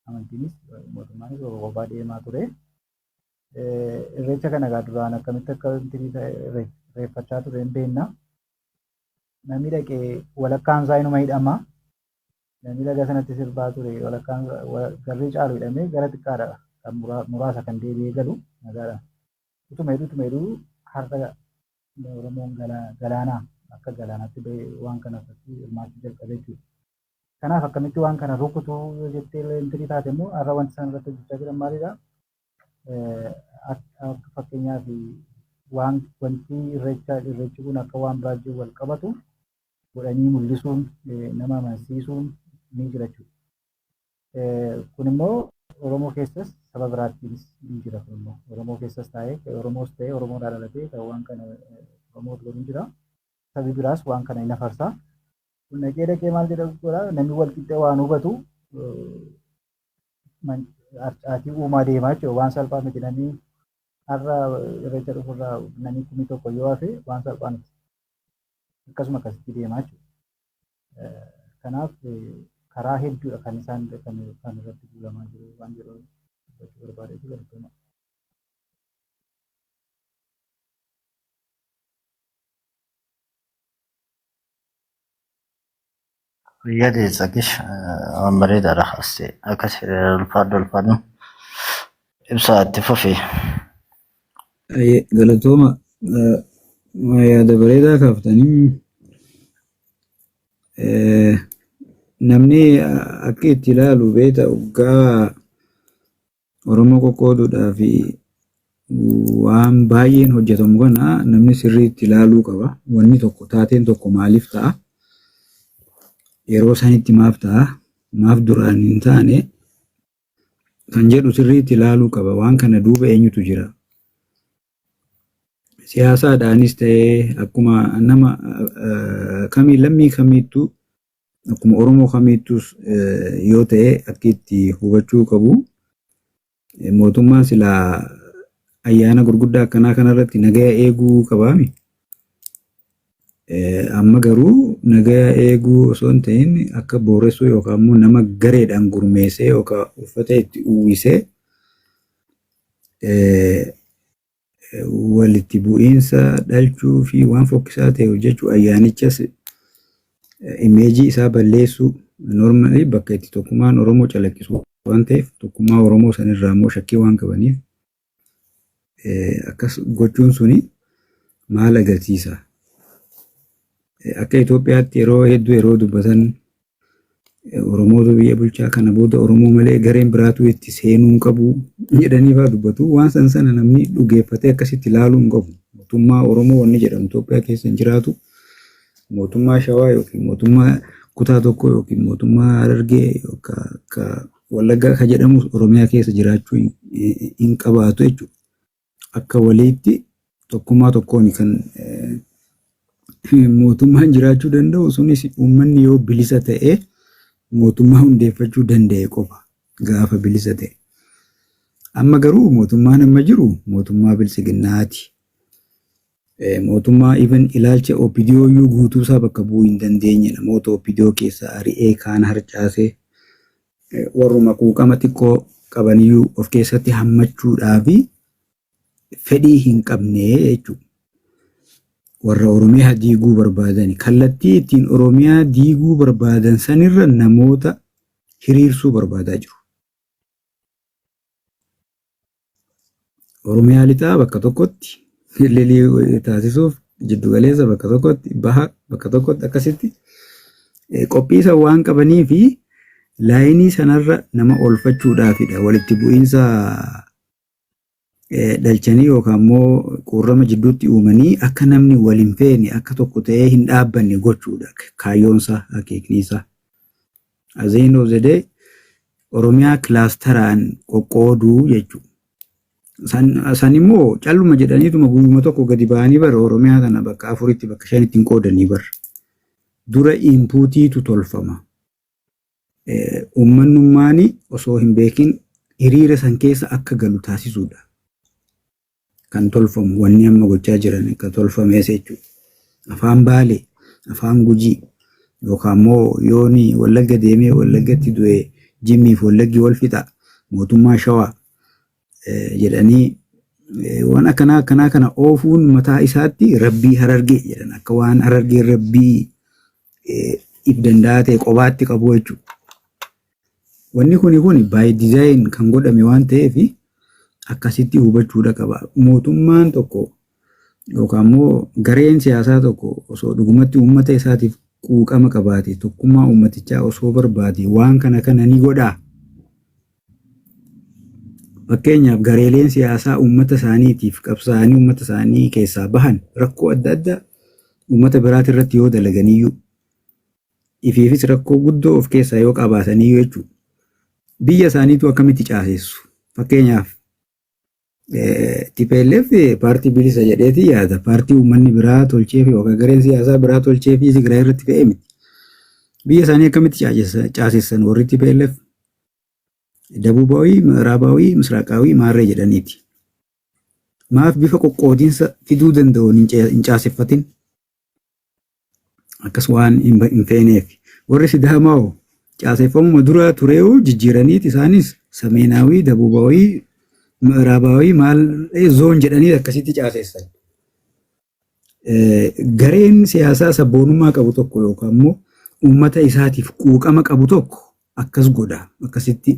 amantiinis mootummaanis kophaa deemaa ture. Irreecha kana egaa duraan akkamitti akka irreeffachaa ture hin beekna. Namni dhaqee walakkaan isaa inuma hidhama. Namni laga sanatti sirbaa ture walakkaan garri caalu hidhamee gara xiqqaadha kan muraasa kan deebi'ee galu nagaadha. Utuma hidhu utuma hidhu har'a Oromoon galaanaa akka galaanaatti bahee waan kana irratti hirmaachuu jalqabe jechuudha. Kanaaf akkamitti waan kana rukutuu yoo jettee intinii taate immoo har'a wanti isaan irratti hojjechaa jiran maalidha? Akka fakkeenyaaf waan wanti irreecha irreechi kun akka waan biraa wajjin wal qabatu godhanii mul'isuun nama amansiisuun ni jira jechuudha. Kun immoo Oromoo keessas saba biraattiinis ni jira kun immoo Oromoo keessas taa'ee Oromoos ta'ee Oromoodhaa dhalatee kan waan kana Oromoo godhu jira. Sabi biraas waan kana hin afarsa. Kun dhaqee dhaqee maal jedha godha namni wal qixxee waan hubatu harcaatii uumaa deemaa jechuudha. Waan salphaa miti namni har'a irreecha dhufurraa namni 1000 yoo hafe waan salphaa miti. Akkasuma akkasitti deemaa jechuudha. Kanaaf karaa hedduudha kan isaan kan irratti duulamaa jiru waan jedhu dubbachuu barbaadeetu galatooma. Guyyaa deessakish waan bareedaadha kaaste akkas ulfaadhu ulfaadhu. Ibsaa itti fufi. Galatooma, yaada bareedaa kaaftanii. Namni akka itti ilaalu beekta, waggaa Oromoo qoqqooduudhaa fi waan baay'een hojjetamu kana namni sirriitti ilaaluu qaba. Wanni tokko, taateen tokko maaliif ta'a? Yeroo sanitti maaf ta'a? Maaf duraan hin taane? Kan jedhu sirriitti ilaaluu qaba. Waan kana duuba eenyutu jira? Siyaasaadhaanis ta'ee, akkuma nama kamii, lammii kamiittuu, akkuma Oromoo kamiittus yoo ta'e, akka itti hubachuu qabu, mootummaan silaa ayyaana gurguddaa akkanaa kanarratti nagaya eeguu qabaami. Amma garuu nagaya eeguu osoo hin ta'in akka booressuu yookaan immoo nama gareedhaan gurmeessee yookaan uffata itti uwwisee walitti bu'iinsa dhalchuu fi waan fokkisaa ta'e hojjechuu, ayyaanichas image isaa balleessuu, normally bakka itti tokkummaan Oromoo calaqqisu waan ta'eef, tokkummaa Oromoo sanirraa immoo shakkii waan qabaniif akkas gochuun suni maal agarsiisa? Akka Itoophiyaatti yeroo hedduu yeroo dubbatan, Oromootu biyya bulchaa, kana booda Oromoo malee gareen biraatu itti seenuu hin qabu jedhanii fa'aa dubbatu. Waan san sana namni dhugeeffatee akkasitti ilaaluu hin qabu. Mootummaa Oromoo wanni jedhamu Itoophiyaa keessa hin jiraatu. Mootummaa Shawaa yookiin mootummaa kutaa tokko yookiin mootummaa Harargee yookaan Wallaggaa kan jedhamu Oromiyaa keessa jiraachuu hin qabaatu jechuudha. Akka waliitti tokkummaa tokkoon kan mootummaan jiraachuu danda'u, sunis uummanni yoo bilisa ta'e mootummaa hundeeffachuu danda'e qofa, gaafa bilisa ta'e. Amma garuu mootummaan amma jiru mootummaa biltsiginnaati. Mootummaa even ilaalcha OPDO iyyuu guutuusaa bakka bu'uu hin dandeenye, namoota OPDO keessaa ari'ee, kaan harcaasee, warruma quuqama xiqqoo qabaniyyuu of keessatti hammachuudhaa fi fedhii hin qabne jechuudha. Warra Oromiyaa diiguu barbaadan, kallattii ittiin Oromiyaa diiguu barbaadan sanirra namoota hiriirsuu barbaadaa jiru. Oromiyaa lixaa bakka tokkotti lilii taasisuuf, jiddu galeessa bakka tokkotti, baha bakka tokkotti, akkasitti qophii san waan qabanii fi line sanarra nama oolfachuudhaafidha walitti bu'iinsa dhalchanii yookaan immoo quurrama jidduutti uumanii akka namni wal hin feene, akka tokko ta'ee hin dhaabbanne gochuudha kaayyoonsaa, akeekniisaa. At the end of the day Oromiyaa clusteraan qoqqooduu jechuudha. San immoo calluma jedhaniituma guyyuma tokko gadi ba'anii bara Oromiyaa kana bakka afuritti, bakka shanitti hin qoodanii bara. Dura inputiitu tolfama. Uummanummaan osoo hin beekin hiriira san keessa akka galu taasisuudha. Kan tolfamu, wanni amma gochaa jiran kan tolfamees jechuudha. Afaan Baalee, afaan Gujii yookaan immoo yooni Wallagga deemee Wallaggatti du'e Jimmiif Wallaggi wal fixa, mootummaa Shawaa jedhanii waan akkanaa akkanaa kana oofuun mataa isaatti rabbii Harargee jedhan, akka waan Harargeen rabbii if danda'aa ta'e qobaatti qabu jechuudha. Wanni kuni by design kan godhame waan ta'eef akkasitti hubachuudha qaba. Mootummaan tokko yookaan immoo gareen siyaasaa tokko osoo dhugumatti uummata isaatiif quuqama qabaate, tokkummaa uummatichaa osoo barbaade, waan kana kana ni godhaa. Fakkeenyaaf, gareeleen siyaasaa uummata isaaniitiif qabsaa'anii uummata isaanii keessaa bahan rakkoo adda addaa uummata biraati irratti yoo dalaganiyyuu, ifiifis rakkoo guddoo of keessaa yoo qabaataniyyuu jechuudha. Biyya isaaniitu akkamitti caasessu? Fakkeenyaaf, TPLF paartii bilisa jedheeti yaada. Paartii uummanni biraa tolchee fi yookaan gareen siyaasaa biraa tolchee fi Tigraay irratti fe'ee miti. Biyya isaanii akkamitti caasessan warri TPLF? ደቡባዊ, ምዕራባዊ, ምስራቃዊ maarree jedhaniiti. Maaf bifa qoqqoodinsa fiduu danda'uun hin caaseffatin? Akkas waan hin feeneef. Warri Sidaamaa hoo caaseffamuma dura tureewu jijjiiraniiti isaanis ሰሜናዊ, ደቡባዊ, ምዕራባዊ maal ዞን jedhanii akkasitti caasessan. Gareen siyaasaa sabboonummaa qabu tokko yookaan immoo uummata isaatiif quuqama qabu tokko akkas godha. Akkasitti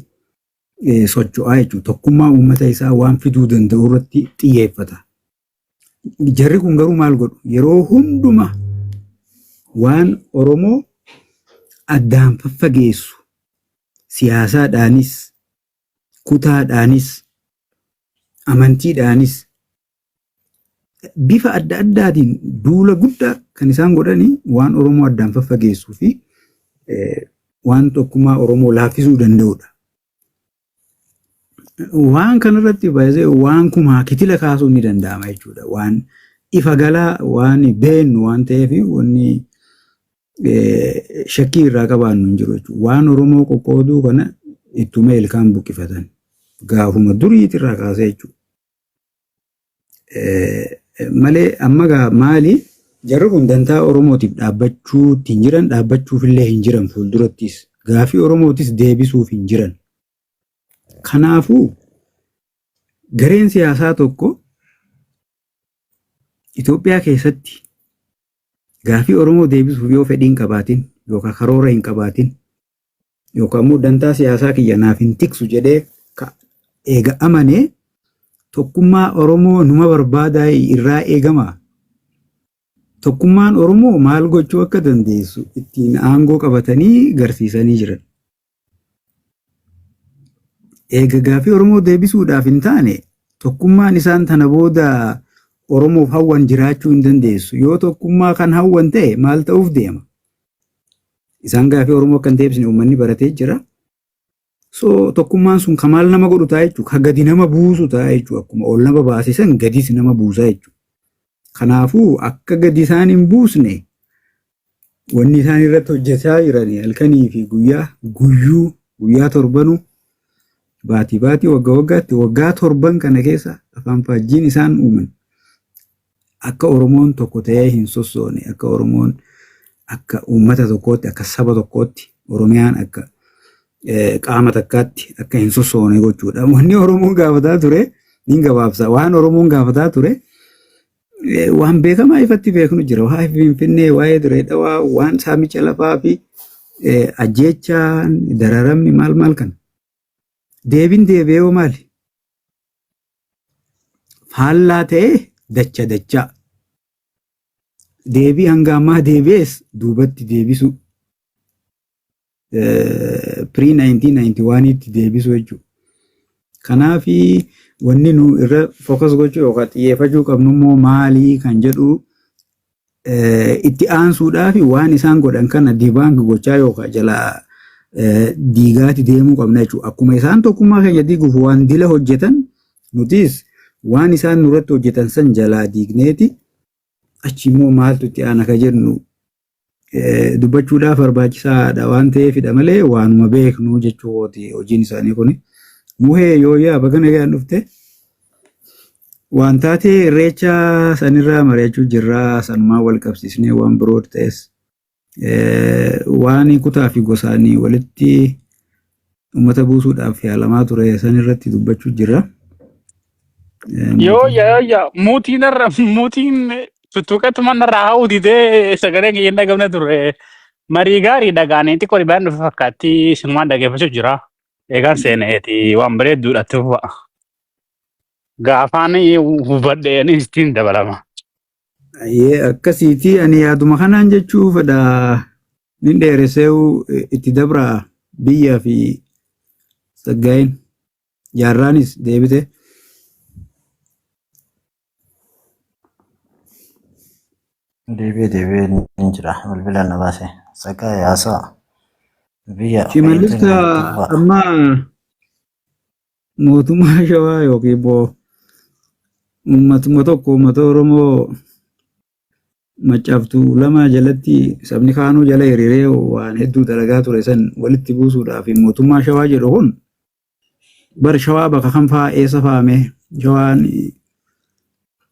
socho'aa jechuudha. Tokkummaa uummata isaa waan fiduu danda'u irratti xiyyeeffata. Jarri kun garuu maal godhu? Yeroo hunduma waan Oromoo addaan faffageessu siyaasaadhaanis, kutaadhaanis, amantiidhaanis bifa adda addaatiin duula guddaa kan isaan godhani waan Oromoo addaan faffageessuu fi waan tokkummaa Oromoo laaffisuu danda'udha. Waan kanarratti baay'ee waan kumaa kitila kaasuun ni danda'ama jechuudha. Waan ifa galaa waan beennu waan ta'eef wanni shakkii irraa qabaannu hin jiru jechuudha. Waan Oromoo qoqqooduu kana ittuma ilkaan buqqifatan gaafuma duriitirraa kaasee jechuudha. Malee amma gaa maali jarri kun dantaa Oromootiif dhaabbachuutti hin jiran, dhaabbachuufillee hin jiran, fuuldurattis gaafii Oromootis deebisuuf hin jiran. Kanaafuu gareen siyaasaa tokko Itoophiyaa keessatti gaafii Oromoo deebisuuf yoo fedhii hin qabaatin yookaan karoora hin qabaatin yookaan immoo dantaa siyaasaa kiyya naaf hin tiksu jedhee eega amanee, tokkummaa Oromoo numa barbaadaa irraa eegama. Tokkummaan Oromoo maal gochuu akka dandeessu ittiin aangoo qabatanii garsiisanii jiran. Eega gaafii Oromoo deebisuudhaaf hin taane, tokkummaan isaan tana booda Oromoof hawwan jiraachuu hin dandeessu. Yoo tokkummaa kan hawwan ta'e maal ta'uuf deema? Isaan gaafii Oromoo akka hin deebisne uummanni baratee jira. So tokkummaan sun ka maal nama godhu ta'a jechuudha. Ka gadi nama buusu ta'a jechuudha. Akkuma ol nama baasisan gadis nama buusa jechuudha. Kanaafuu akka gadi isaan hin buusne wanni isaan irratti hojjechaa jiran halkanii fi guyyaa, guyyuu guyyaa, torbanuu, baatii baatii, waggaa waggaatti, waggaa 7n kana keessa afaan faajjiin isaan uuman akka Oromoon tokko ta'ee hin sossoone, akka Oromoon akka uummata tokkootti, akka saba tokkootti, Oromiyaan akka qaama takkaatti akka hin sossoone gochuudha. Wanni Oromoon gaafataa ture ni gabaabsa. Waan Oromoon gaafataa ture waan beekamaa ifatti beeknu jira. Waa'ee Finfinnee, waa'ee Dirree Dhawaa, waan saamicha lafaa fi ajjeechaan, dararamni maal maal kana. Deebiin deebi'ee hoo maali? Faallaa ta'ee dacha dachaa. Deebii hanga ammaa deebi'es duubatti deebisu. Pre 1991tti deebisu jechuudha. Kanaaf wanni nu irra focus gochuu yookaan xiyyeeffachuu qabnu immoo maalii kan jedhu itti aansuudhaaf waan isaan godhan kana debunk gochaa yookaan jalaa diigaati deemuu qabna jechuudha. Akkuma isaan tokkummaa keenya diiguuf waan dila hojjetan, nutis waan isaan nurratti hojjetan san jalaa diigneeti achi immoo maaltu itti aana ka jennu dubbachuudhaaf barbaachisaadha waan ta'eefidha malee waanuma beeknu jechuuti hojiin isaanii kuni. Muhee, yooyaa, baga nagaan dhufte. Waan taatee irreecha sanirraa mari'achuu jirraa, sanumaan wal qabsiisnee waan biroo ta'es waan kutaa fi gosaanii walitti uummata buusuudhaaf yaalamaa ture sanirratti dubbachuu jirra. Yoo yaa yaa muutiin irra muutiin tuttuqettuma narraa haa'uu didee sagalee kiyya hin dhagamne ture. Marii gaarii dhagaanii xiqqoo dhibaan dhufe fakkaatti sinumaan dhaggeeffachuu jira. Eegaan seeneeti waan bareedduudha itti fufa. Gaafaan hubadheen ittiin dabalama. Ayyee, akkasiiti, ani yaaduma kanaan jechuu fedha, nin dheeressee itti dabra biyyaa fi saggaa'in jaarraanis deebite. Deebi'ee deebi'ee ni jira. Bilbila na baase. Sagaa yaasaa. Biyya Shimallis fayyadamni itti fufa. Amma mootummaa Shawaa yookiin immoo uummatuma tokko, uummata Oromoo Maccaaftuu lama jalatti sabni kaanuu jala hiriiree waan hedduu dalagaa ture san walitti buusuudhaaf mootummaa Shawaa jedhu kun bar Shawaa bakka kam fa'aa, eessa fa'aame Shawaan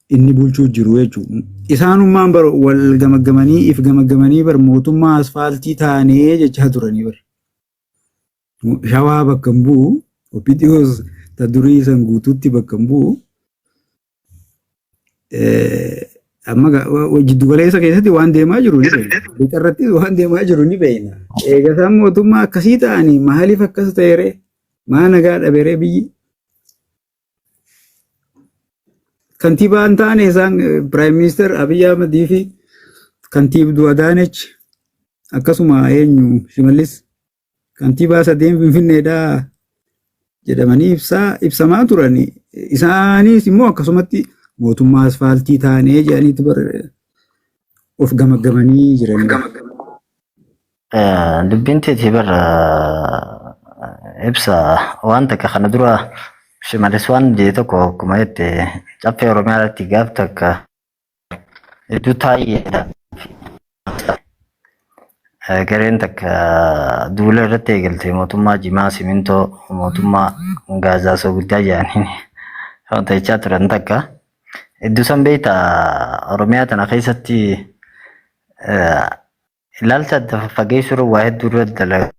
inni bulchuu jiru jechuudha. Isaanummaan bar wal gamaggamanii if gamaggamanii bar mootummaa asfaaltii taanee jechaa turanii bar. Shawaa bakka hin bu'u, OPDOs ta durii san guutuutti bakka hin bu'u. Amma jiddugaleessa keessatti waan deemaa jiru ni beekna. Lixa irrattis waan deemaa jiru ni beekna. Eega isaan mootummaa akkasii ta'anii maaliif akkas ta'e ree? Maa nagaa dhaberee biyyi? Kantiibaa hin taane isaan Piraayim Ministeer Abiy Ahmedii fi kantiibduu Adaanech akkasuma eenyu Shimallis kantiibaa sadeen Finfinneedhaa jedhamanii ibsaa ibsamaa turan. Isaanis immoo akkasumatti mootummaa asfaaltii taanee jedhaniitu bar of gamaggamanii jiranii. Dubbiin teetii bara ibsa waan takka kana dura Shimallis waan jedhe tokko akkuma jette caffee Oromiyaa irratti gaaf takka iddoo taa'eedha. Gareen takka duula irratti eegalte mootummaa Jimaa Simintoo mootummaa Gaazaa Soogiddaa jedhanii wanta jechaa turan takka. Iddoo san beektaa Oromiyaa tana keessatti ilaalcha adda faffageessuu irra waa hedduu irra dalagaa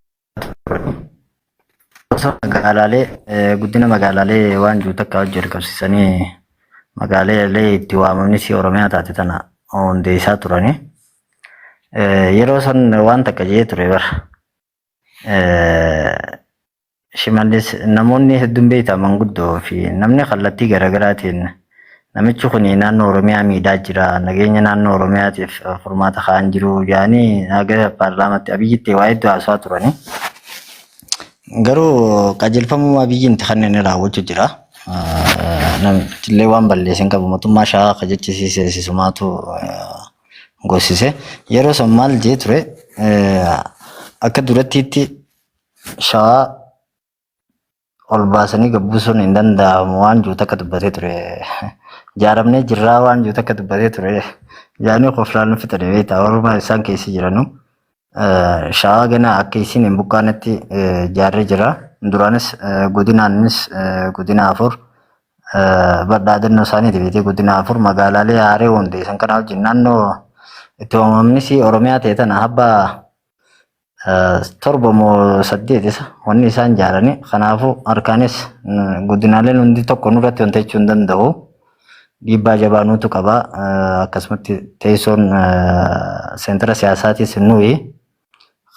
turan. Gosa magaalaalee guddina magaalaalee waan jiru takka hojii jalqabsiisanii magaalaalee itti waamamni si Oromiyaa taate tana hundeessaa turani. Yeroo san waan takka jee ture bara. Shimallis namoonni hedduun beektaa manguddoo fi namni kallattii garaagaraatiin namichi kun naannoo Oromiyaa miidhaa jira nageenya naannoo Oromiyaatiif furmaata kaa'an jiru jedhanii haga paarlaamaatti Abiyyitti waa hedduu haasawaa turani. Garuu qajeelfamuma Abiyyiin itti kanneen raawwachuu jira. Namichillee waan balleesse hin qabu mootummaa shawaa akka jechisiise sisumaatu gorsise. Yeroo san maal jee ture akka durattiitti shawaa ol baasanii gabbuusuun hin danda'amu waan jiru takka dubbatee ture. Jaaramnee jirraa waan jiru takka dubbatee ture. Jaanii koflaan nu fixanii beektaa warra isaan keessa jiranu. Shawaa gana akka isin hin buqqaanetti jaarree jira. Duraanis godinaanis godina 4 badhaadhannoo isaaniiti beekee godina 4 magaalaalee haaree hundeessan kana wajjin naannoo itti waamamnis Oromiyaa ta'e tana abbaa 7 moo 8 isa wanni isaan jaarani kanaafuu harkaanis godinaaleen hundi tokko nurratti wanta jechuu hin danda'u. Dhiibbaa jabaa nutu qaba. Akkasumatti teessoon seentara siyaasaatis nuyi.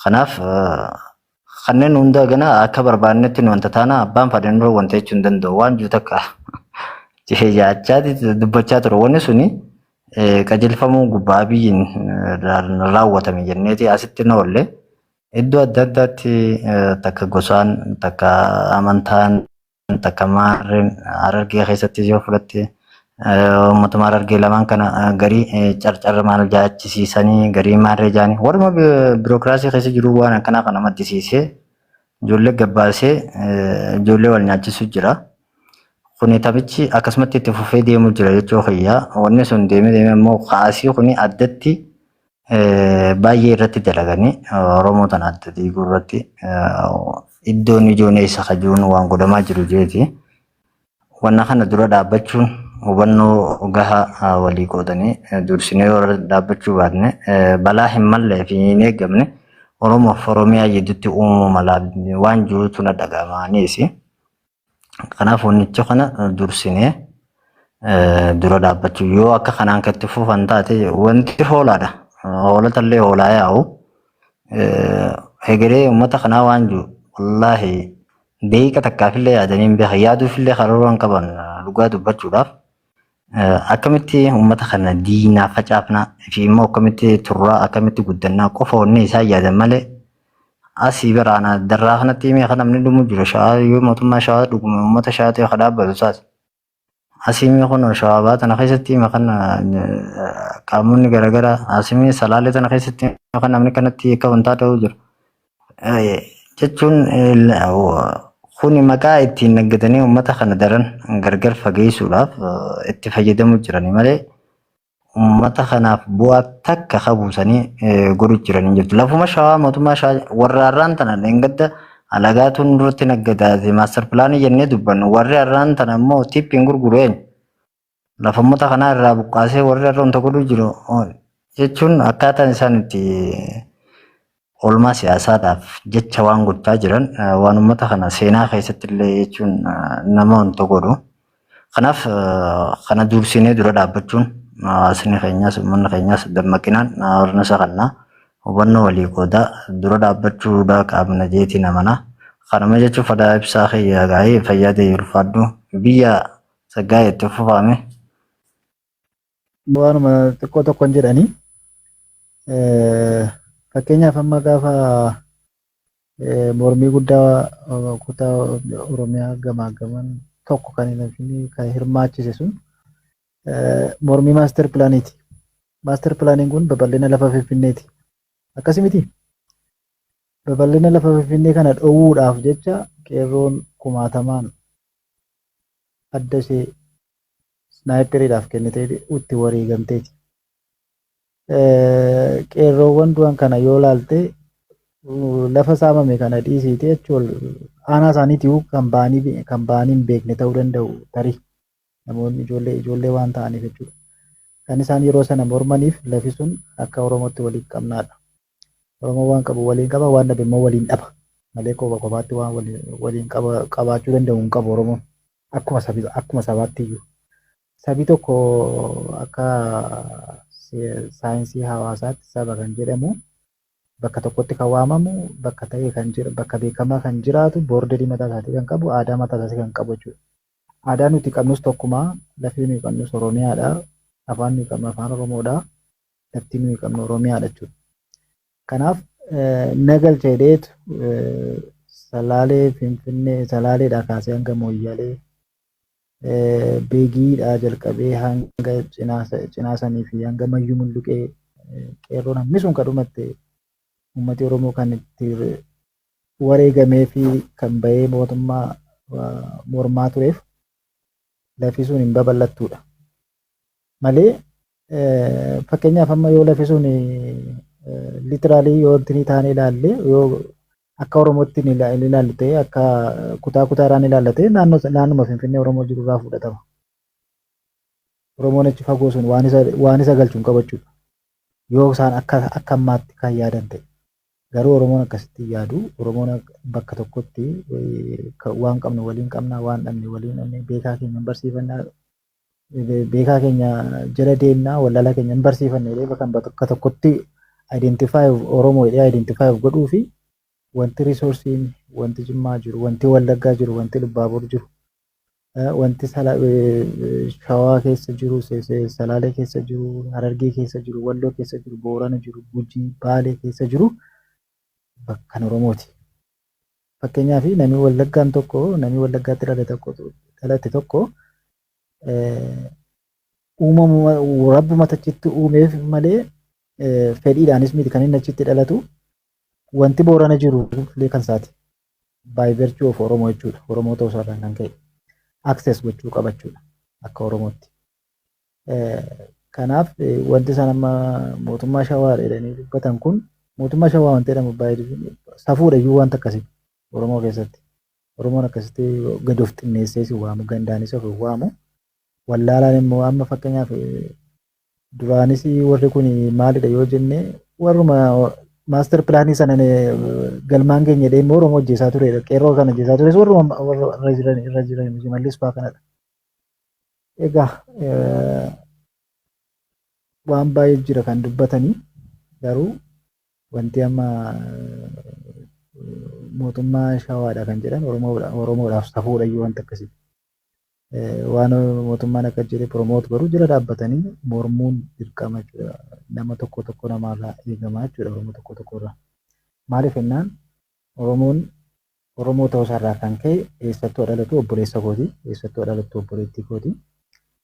Kanaaf kanneen hunda gana akka barbaannetti nu wanta taana abbaan fadhe nurra wanta jechuu hin danda'u waan jiru takka jechaa dubbachaa ture wanni suni qajeelfamuu gubbaa biyyiin raawwatame jenneeti asitti na oolle. Iddoo adda addaatti takka gosaan takka amantaan takka maarreen Harargee keessatti yoo fudhatte uummatuma Harargee lamaan kana garii carcarra maal jaachisiisanii garii maarree jaanii warma birookiraasii keessa jiru waan akkanaa kana maddisiisee ijoollee gabbaasee ijoollee wal nyaachisu jira. Kuni taphichi akkasumatti itti fufee deemu jira jechuu kiyya. Wanni sun deemee deemee immoo kaasii kuni addatti baay'ee irratti dalaganii Oromoo tana adda diiguu irratti iddoon ijoon eessa kajuun waan godhamaa jiru jeeti. Wanna kana dura dhaabbachuun hubannoo gahaa walii qoodanii dursinee yoo irra dhaabbachuu baatne balaa hin mallee fi hin eegamne Oromoof Oromiyaa gidduutti uumuu mala waan jirutu na dhaga'ama anis. Kanaaf wannicha kana dursinee dura dhaabbachuu yoo akka kanaan kan itti fufan taate wanti hoolaadha. Hoolota illee hoolaa yaa'u. Hegeree uummata kanaa waan jiru wallaahi daqiiqa takkaafillee yaadanii hin beekan yaaduufillee karoora hin qaban dhugaa dubbachuudhaaf. Akkamitti uummata kana diinaa facaafnaa fi immoo akkamitti turraa akkamitti guddannaa qofa wanni isaan yaadan malee asii biraana darraa kanatti himee kan namni dhumu jiru shawaa yoo mootummaa shawaa dhuguma uummata shawaa ta'e kan dhaabbatu taate. Asii himee kun shawaa baa tana keessatti hime kan qaamonni garaagaraa asii himee salaalee tana keessatti hime kan namni kanatti akka wantaa ta'u jiru. Jechuun kuni maqaa ittiin naggadanii uummata kana daran gargar fageessuudhaaf itti fayyadamu jirani malee uummata kanaaf bu'aa takka kabuusanii godhu jiran hin jirtu. Lafuma shawaa mootummaa shawaa warra har'aan tana dheengadda alagaatu nurratti naggadaate maaster pilaanii jennee dubbannu warri har'aan tana immoo tiippiin gurguru eenyu? Lafa uummata kanaa irraa buqqaasee warri har'a wanta godhu jiru jechuun akkaataan isaan itti oolmaa siyaasaadhaaf jecha waan gochaa jiran waan uummata kana seenaa keessatti illee jechuun nama wanta godhu. Kanaaf kana dursinee dura dhaabbachuun hawaasni keenyas uummanni keenyas dammaqinaan horna isa kannaa hubannoo walii qoodaa dura dhaabbachuudha qabna jeetiin amana. Kanuma jechuun fadaa ibsaa kiyya gaa'ee fayyaa ta'e ulfaadhu biyya saggaa itti fufame. Waanuma xiqqoo tokkoon jedhanii, fakkeenyaaf amma gaafa mormii guddaa kutaa Oromiyaa gamaa gaman tokko kan hin hafin kan hirmaachise sun mormii master planiiti. Master planiin kun babal'ina lafa Finfinneeti. Akkasii miti? Babal'ina lafa Finfinnee kana dhoowwuudhaaf jecha qeerroon kumaatamaan adda ishee sniperiidhaaf kennitee itti wareegamteeti. Qeerroowwan du'an kana yoo ilaalte, lafa saamame kana dhiisiiti jechuun aanaa isaaniitii kan ba'anii hin beekne ta'uu danda'u, tarii namoonni ijoollee waan ta'aniif jechuudha. Kan isaan yeroo sana mormaniif lafi sun akka Oromootti waliin qabnaadha. Oromoo waan qabu waliin qaba, waan dhabe immoo waliin dhaba. Malee kopha kophaatti waan waliin qabaachuu danda'u hin qabu Oromoon. Akkuma sabaatti iyyuu. Sabi tokko akka saayinsii hawaasaatti saba kan jedhamu bakka tokkotti kan waamamu, bakka ta'e kan jiru, bakka beekamaa kan jiraatu, borderii mataa isaatii kan qabu, aadaa mataa isaatii kan qabu jechuudha. Aadaa nuti qabnus tokkuma, lafti nuyi qabnus Oromiyaadha, afaan nuyi qabnu afaan Oromoodha, lafti nuyi qabnu Oromiyaadha jechuudha. Kanaaf na galcha jedheetu Salaalee, Finfinnee, Salaaleedhaa kaasee hanga Mooyyalee, Beegiidhaa jalqabee hanga Cinaasanii fi hanga Mayyuu Mulluqee qeerroon hammi sun kan dhumatte, uummati Oromoo kan itti wareegamee fi kan bahee mootummaa mormaa tureef lafi sun hin babal'attuudha. Malee fakkeenyaaf amma yoo lafi sun literally yoo wanti taane ilaalle, yoo akka Oromootti hin ilaallu ta'e, akka kutaa kutaadhaan ilaalla ta'e, naannuma Finfinnee Oromoo jiru irraa fudhatama. Oromoon achi fagoo sun waan isa galchu hin qabu jechuudha. Yoo isaan akka ammaatti kan yaadan ta'e. Garuu Oromoon akkasitti hin yaadu. Oromoon bakka tokkotti waan qabnu waliin qabna, waan dhabne waliin dhabne, beekaa keenya hin barsiifannaa, beekaa keenya jala deemnaa, wallaalaa keenya hin barsiifanne jedhee kan bakka tokkotti identify Oromoo jedhee identify of godhuu fi wanti resourceiin, wanti Jimmaa jiru, wanti Wallaggaa jiru, wanti Lubbaabur jiru, wanti Shawaa keessa jiru, Salaalee keessa jiru, Harargee keessa jiru, Walloo keessa jiru, Boorana jiru, Gujii, Baalee keessa jiru bakka kan Oromooti. Fakkeenyaaf namni Wallaggaan tokko, namni Wallaggaatti dhalate tokko uumamuma rabbuma achitti uumeef malee fedhiidhaanis miti kan inni achitti dhalatu. Wanti Boorana jiru illee kan isaati. By virtue of Oromoo jechuudha. Oromoo ta'uu isaarraan kan ka'e. Access gochuu qabachuudha akka Oromootti. Kanaaf wanti isaan amma mootummaa Shawaa jedhanii dubbatan kun, mootummaa Shawaa wanti jedhamu baay'ee safuudha iyyuu wanta akkasii Oromoo keessatti. Oromoon akkasitti gadi of xinneessee si waamu, gandaanis of hin waamu. Wallaalaan immoo amma fakkeenyaaf duraanis warri kun maalidha yoo jenne, warruma master planii sana galmaan keenya jedhee immoo Oromoo ajjeesaa turedha. Qeerroo kana ajjeesaa tures warruma warra irra jiran Shimallis fa'aa kanadha. Egaa waan baay'ee jira kan dubbatanii, garuu wanti amma mootummaa Shawaadha kan jedhan Oromoodhaaf safuudha iyyuu wanta akkasii. Waan mootummaan akka jedhe promote godhu jala dhaabbatanii mormuun dirqama jechuudha. Nama tokko tokko namaarraa eegamaa jechuudha, Oromoo tokko tokko irraa. Maaliif jennaan, Oromoon Oromoo ta'uu isaarraa kan ka'e eessattuu dhalatu obboleessa kooti, eessattuu dhalattu obboleettii kooti.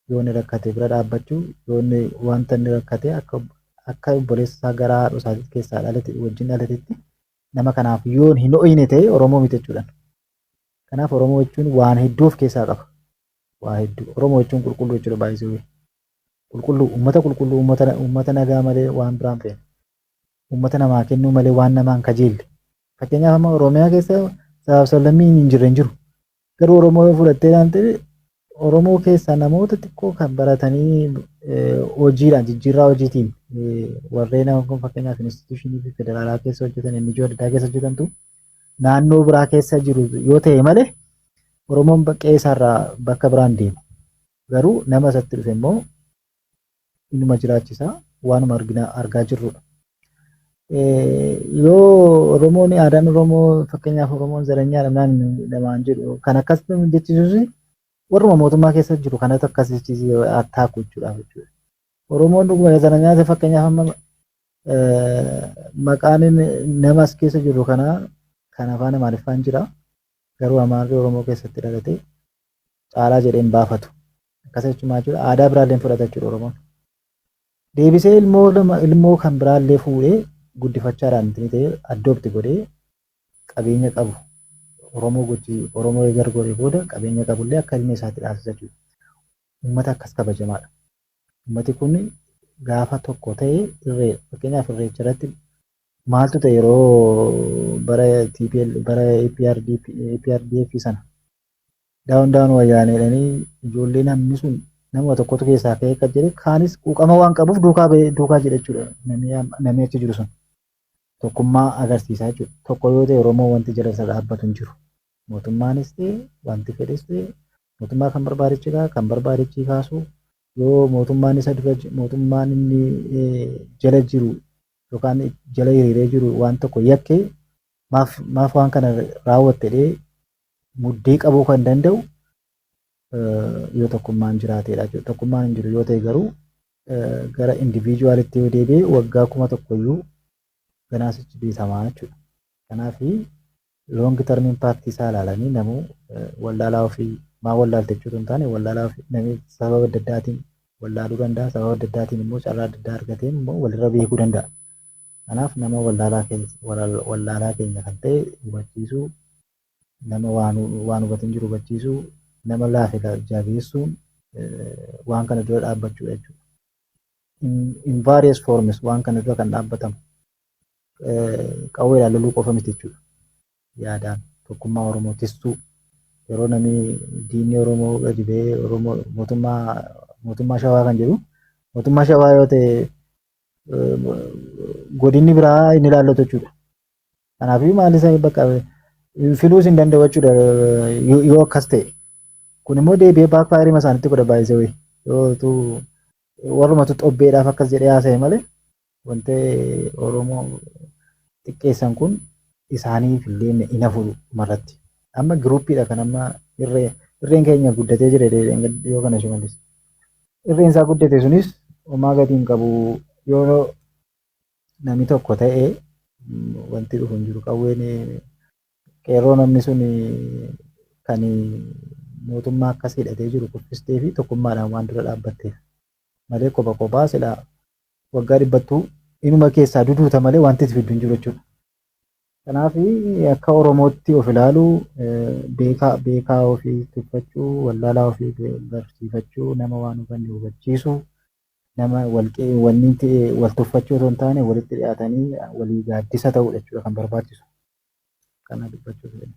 Yoo inni rakkate bira dhaabbachuu, yoo inni wanta inni rakkate akka obboleessa isaa garaa haadha isaa keessaa dhalate wajjin dhalatetti nama kanaaf yoo hin ho'ine ta'e Oromoo miti jechuudha. Kanaaf Oromoo jechuun waan hedduu of keessaa qaba. Waa hedduu. Oromoo jechuun qulqulluu jechuudha baay'isee. Qulqulluu, uummata qulqulluu, uummata nagaa malee waan biraan feene. Uummata namaa kennuu malee waan namaan kajeelle. Fakkeenyaaf amma Oromiyaa keessa sabaaf sablammiin hin jirre hin jiru. Garuu Oromoo yoo fudhattee ilaalte, Oromoo keessaa namoota xiqqoo kan baratanii hojiidhaan jijjiirraa hojiitiin warreen kun fakkeenyaaf institutionii fi federaalaa keessa hojjetan, NGO adda addaa keessa hojjetantu naannoo biraa keessa jiru yoo ta'e malee Oromoon baqqee isaarraa bakka biraan deemu. Garuu nama isatti dhufe immoo inuma jiraachisaa waanuma argaa jirrudha. Yoo Oromoon, aadaan Oromoo, fakkeenyaaf Oromoon zaranyaadha naan namaan jedhu kan akkas jechisiisus warruma mootummaa keessa jiru kanatu akkas jechisiisee attack gochuudhaaf jechuudha. Oromoon dhuguma zaranyaa ta'e, fakkeenyaaf amma maqaan nama as keessa jiru kanaa kan afaan Amaariffaan jira. Garuu Amaarri Oromoo keessatti dhalate Caalaa jedheen baafatu. Akkas jechuun maal jechuudha? Aadaa biraallee fudhata jechuudha Oromoon. Deebisee ilmoo lama, ilmoo kan biraallee fuudhee guddifachaadhaan ittiin ta'e adopt godhee qabeenya qabu Oromoo gochi Oromoo eegar godhee booda qabeenya qabullee akka ilmi isaatti dhaasisa jechuudha. Uummata akkas kabajamaadha. Uummati kun gaafa tokko ta'e irree, fakkeenyaaf Irreecha irratti maaltu ta'e? Yeroo bara TPL, bara EPRDF, EPRDF sana "Down down Wayyaanee" jedhanii ijoollee namni sun nama tokkotu keessaa ka'ee akka jedhe, kaanis quuqama waan qabuuf duukaa ba'ee duukaa jedhe jechuudha. Namni achi jiru sun tokkummaa agarsiisaa jechuudha. Tokko yoo ta'e Oromoo wanti jala isa dhaabbatu hin jiru. Mootummaanis ta'e, wanti fedhes ta'e, mootummaa kan barbaadichi kan barbaadichi kaasu, yoo mootummaan isa dura, mootummaan inni jala jiru yookaan jala hiriiree jiru waan tokko yakkee, maaf waan kana raawwatte jedhee muddee qabuu kan danda'u yoo tokkummaan jiraatedha jechuudha. Tokkummaan hin jiru yoo ta'e garuu gara individualitti yoo deebi'e waggaa 1000 iyyuu ganaasichi beekamaa jechuudha. Kanaaf long term impact isaa ilaalanii namuu wallaalaa ofii maa wallaalte jechuutu hin taane, wallaalaa ofii namni sababa adda addaatiin wallaaluu danda'a. Sababa adda addaatiin immoo carraa adda addaa argatee immoo walirra beekuu danda'a. Kanaaf nama wallaalaa keenya kan ta'e hubachiisuu, nama waan hubatin jiru hubachiisuu, nama laafe jabeessuun waan kana dura dhaabbachuudha jechuudha. In various forms waan kana dura kan dhaabbatamu qawweedhaan loluu qofa miti jechuudha. Yaadaan tokkummaa Oromoo tistuu, yeroo namni diinni Oromoo gadi ba'ee Oromoo mootummaa Shawaa kan jedhu, mootummaa Shawaa yoo ta'e godinni biraa inni ilaallatu jechuudha. Kanaafuu maal isa bakka filuus hin danda'u jechuudha yoo akkas ta'e. Kun immoo deebi'ee backfire isaanitti godha baay'isee wayii. Yoo warrumatu xobbeedhaaf akkas jedhee haasa'e malee wanti Oromoo xiqqeessan kun isaaniif illee hin hafu dhumarratti. Amma groupiidha kan amma irreen keenya guddatee jira yoo kana Shimallis. Irreen isaa guddate sunis homaa gatii hin qabu yoo namni tokko ta'e wanti dhufu hin jiru. Qawween qeerroo namni sun kan mootummaa akkas hidhatee jiru kuffistee fi tokkummaadhaan waan dura dhaabbatteef malee kopha kophaa silaa waggaa dhibbattuu inuma keessaa duduuta malee wanti itti fiddu hin jiru jechuudha. Kanaaf akka Oromootti of ilaaluu, beekaa ofii tuffachuu, wallaalaa ofii barsiifachuu, nama waan hubanne hubachiisuu, nama wanni wal tuffachuu osoo hin taane walitti dhiyaatanii walii gaaddisa ta'uudha jechuudha kan barbaachisu. Kana dubbachuuf jedhe.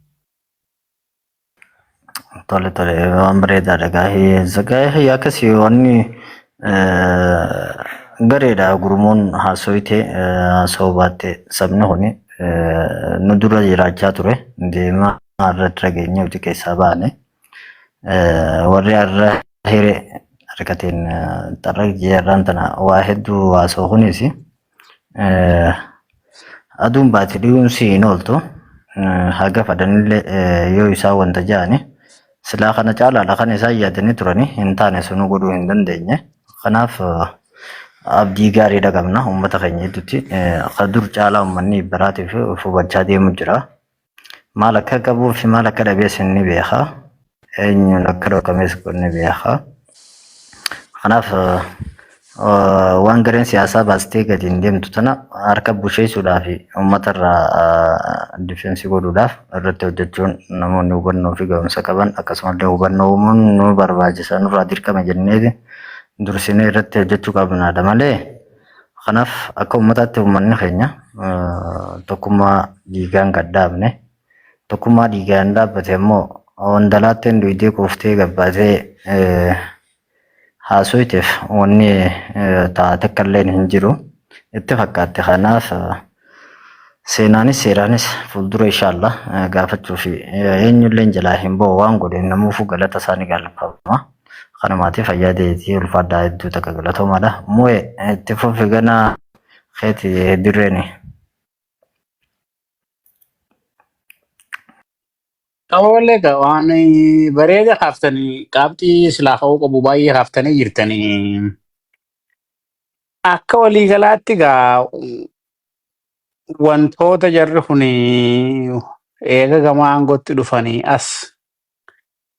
Tole, waan bareedaadha gaahee. Gaahee akkasii wanni gareedha gurmuun haasoyite haasa'uu baatte sabni kuni nu dura jiraachaa ture, deemaa irratti dhageenye hojii keessaa baane, warri har'a hiree harkateen xarra jeerraan tana waa hedduu haasa'u kunis aduun baate dhiyuun si hin ooltu. Haga fadhanillee yoo isaan wanta ja'ani silaa kana caalaadha kan isaan yaadanii turani hin taane, sunuu godhuu hin dandeenye. Kanaaf abdii gaariidha qabna uummata keenya gidduutti. Ka dur caalaa uummanni biraatiif of hubachaa deemu jira. Maal akka qabuu fi maal akka dhabees ni beeka. Eenyuun akka dhorkames ni beeka. Kanaaf waan gareen siyaasaa baastee gadi hin deemtu tana harka busheessuudhaa fi uummata irraa defense godhuudhaaf irratti hojjechuun, namoonni hubannoo fi ga'umsa qaban akkasumallee hubannoo uumuun nu barbaachisa, nurraa dirqama jennee dursinee irratti hojjechuu qabnaadha malee. Kanaaf akka uummataatti uummanni keenya tokkummaa dhiigaan kan dhaabne, tokkummaa dhiigaan dhaabbate immoo wandalaatteen duydee quuftee gabbaatee haasoyteef wanni taate akka illee hin jiru itti fakkaatte. Kanaaf seenaanis seeraanis fuuldura inshallah gaafachuu fi eenyullee jalaa hin ba'u, waan godhe namuufuu galata isaanii galfama. Kanumaatiif fayyaa deetii, ulfaadhaa, hedduu takka galatoomaadha. Moo'e itti fufi, gana keeti dirreeni. Tole egaa waan bareeda kaaftanii, qabxii silaa ka'uu qabu baay'ee kaaftanii jirtanii. Akka waliigalaatti egaa wantoota jarri kun eega gama aangootti dhufanii as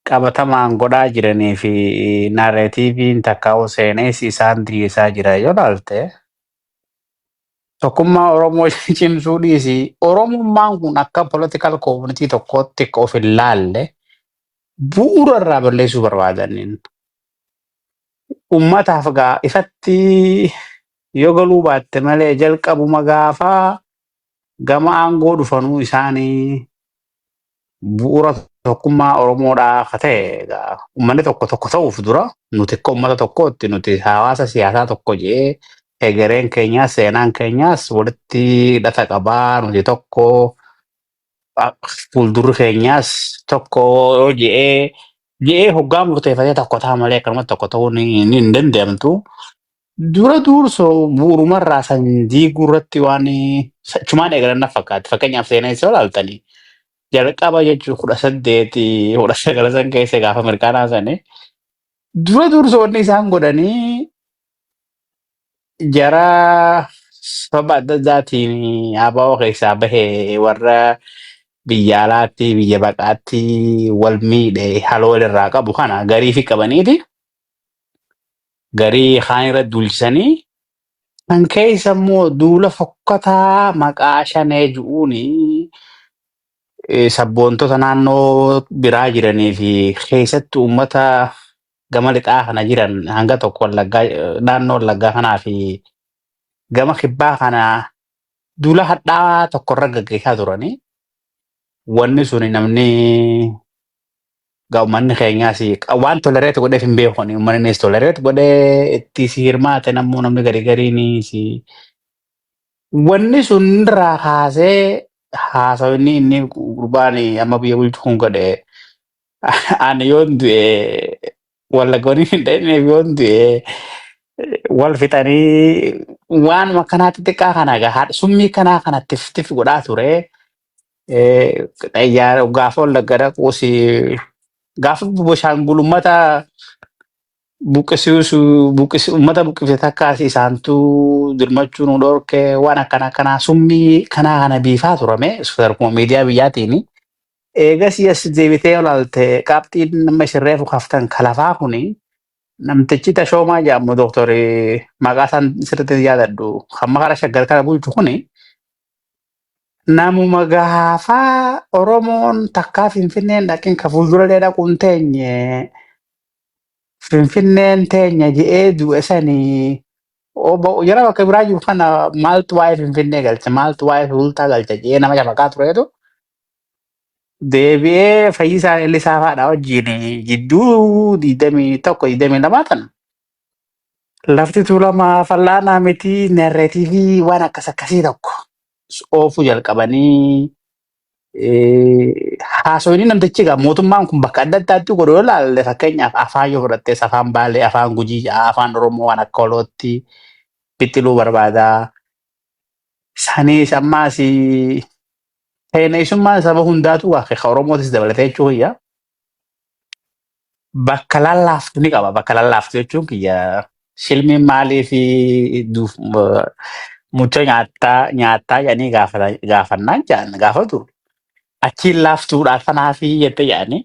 qabatamaan godhaa jiranii fi narrativeiin takkaa'uu seenes isaan diriirsaa jira yoo ilaalte, tokkummaa Oromoo cimsuu dhiisi, Oromummaan kun akka political community tokkootti akka of hin laalle bu'uura irraa balleessuu barbaadaniin. Ummataaf gaa ifatti yoo galuu baatte malee, jalqabuma gaafaa gama aangoo dhufanuu isaanii bu'uura tokkummaa Oromoodhaa akka ta'e, egaa uummanni tokko tokko ta'uuf dura nuti akka uummata tokkootti, nuti hawaasa siyaasaa tokko jedhee, egereen keenyaas seenaan keenyaas walitti hidhata qabaa, nuti tokko, fuuldurri keenyaas tokko jedhee hoggaa murteeffatee tokko ta'a malee akkanumatti tokko ta'uun ni hin danda'amtu. Dura dursoo bu'uurumarraa san diiguu irratti waan achumaan eegalan na fakkaatti. Fakkeenyaaf, seenaa isa ilaaltanii jalqaba jechuun 1819 san keessa gaafa mirqaanaa sanii dura dursoo wanni isaan godhanii jara sababa adda addaatiin ABO keessaa bahe, warra biyya alaatti biyya baqaatti wal miidhe, haloo walirraa qabu kana garii fi qabaniiti garii kaan irra duulchisanii, kan keessa immoo duula fokkataa maqaa shanee ju'uuni sabboontota naannoo biraa jiranii fi keessatti uummata gama lixaa kana jiran hanga tokko Wallaggaa, naannoo Wallaggaa kanaa fi gama kibbaa kana duula hadhaawaa tokko irra gaggeessaa turanii. Wanni suni namni gaa uummanni keenyaas waan tolerate godheef hin beeku. Uummannis tolerate godhee itti si hirmaate, nammoo namni gari gariin si wanni sun irraa kaasee haasawinni inni gurbaan amma biyya bulchu kun godhe, ani yoon du'e Wallaggoonni hin dhayneef, yoon du'e wal fixanii, waan akkanaa xixiqqaa kana egaa summii kanaa kana tif tif godhaa ture. Xayyaara gaafa Wallagga dhaquus, gaafa Boshaangul uummata buqqisiisu buqqisi uummata buqqifte takkaas isaantu dirmachuu nu dhorke, waan akkana akkanaa summii kanaa kana biifaa turame sadarkuma miidiyaa biyyaatiin. Eegas as deebitee olaalte, qabxiin nama isin reefu kaftan kalafaa kuni, namtichi Tashoomaa jedhamu, dooktorii maqaa isaan sirriitti yaadadhu, kan maqaa Shaggar kana bulchu kuni, namuma gaafaa Oromoon takkaa Finfinneen dhaqin, ka fuuldura dhaquun teenye Finfinneen teenya je'ee du'e sanii jara bakka biraa jiru kana maaltu waa'ee Finfinnee galcha, maaltu waa'ee Sulultaa galcha je'ee nama shafaqaa tureetu deebi'ee Fayyisaa Leellisaa fa'aadha wajjin jidduu 21 22 tan lafti Tuulamaa fal'aanaa miti narrative waan akkas akkasii tokko oofuu jalqabanii. Haasawni namtichi egaa mootummaan kun bakka adda addaatti godhu yoo ilaalle, fakkeenyaaf afaan yoo fudhattes, afaan Baalee, afaan Gujii, afaan Oromoo waan akka walootti bixxiluu barbaada. Sanis ammaas seenessummaan saba hundaatu waa ka Oromootis dabalatee jechuu kiyya. Bakka lallaaftu ni qaba. Bakka lallaaftu jechuun kiyya, shilmiin maalii fi mucha nyaattaa nyaattaa jedhanii gaafannaan jedhan gaafatu. Achiin laaftuudha kanaafi jette jedhanii.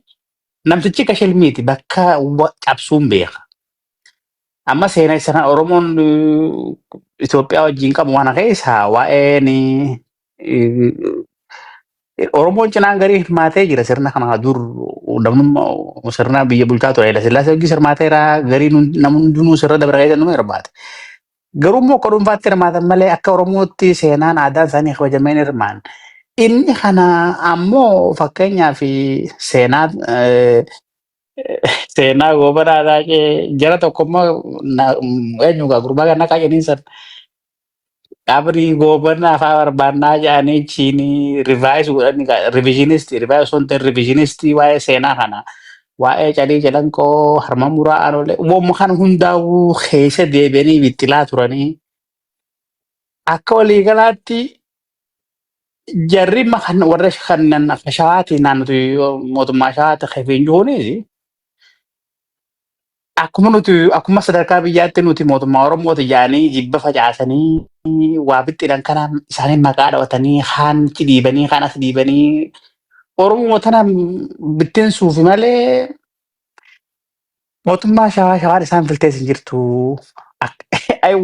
Namtichi akka shilmiiti bakka cabsuun beeka. Amma seenaa sana Oromoon Itoophiyaa wajjin qabu kana keessa waa'een Oromoon cinaan garii hirmaatee jira sirna kana. Dur namni sirna biyya bulchaa ture Haile Sillaasee hojii hirmaateera, garii namni hundinuu sirna dabra keessa nama hirmaate. Garuu immoo akka dhuunfaatti hirmaatan malee akka Oromootti seenaan aadaan isaanii kabajamee hin hirmaan. Inni kana ammoo fakkeenyaaf seenaa Goobanaa Daakee jara tokko immoo eenyu gaa gurbaa kan naqaa jedhanii san qabrii Goobanaa fa'aa barbaannaa jedhanii chiinii revise godhanii, revisionist, revise osoo hin ta'in revisionist, waa'ee seenaa kana, waa'ee Calii Calanqoo, Harma Muraa, Aanolee, uumama kana hundaa'uu keessa deebi'anii bixxilaa turanii. Akka waliigalaatti Jarri kan warra kan akka shawaatiin naannoo mootummaa shawaati kefiin jiruunis akkuma nuti akkuma sadarkaa biyyaatti nuti mootummaa Oromooti jedhanii jibba facaasanii waa bixxilan kana isaanii maqaa dhabatanii kaan achi dhiibanii kaan as dhiibanii Oromoo tana bittinsuufi malee mootummaa shawaa shawaan isaan filtees hin jirtu.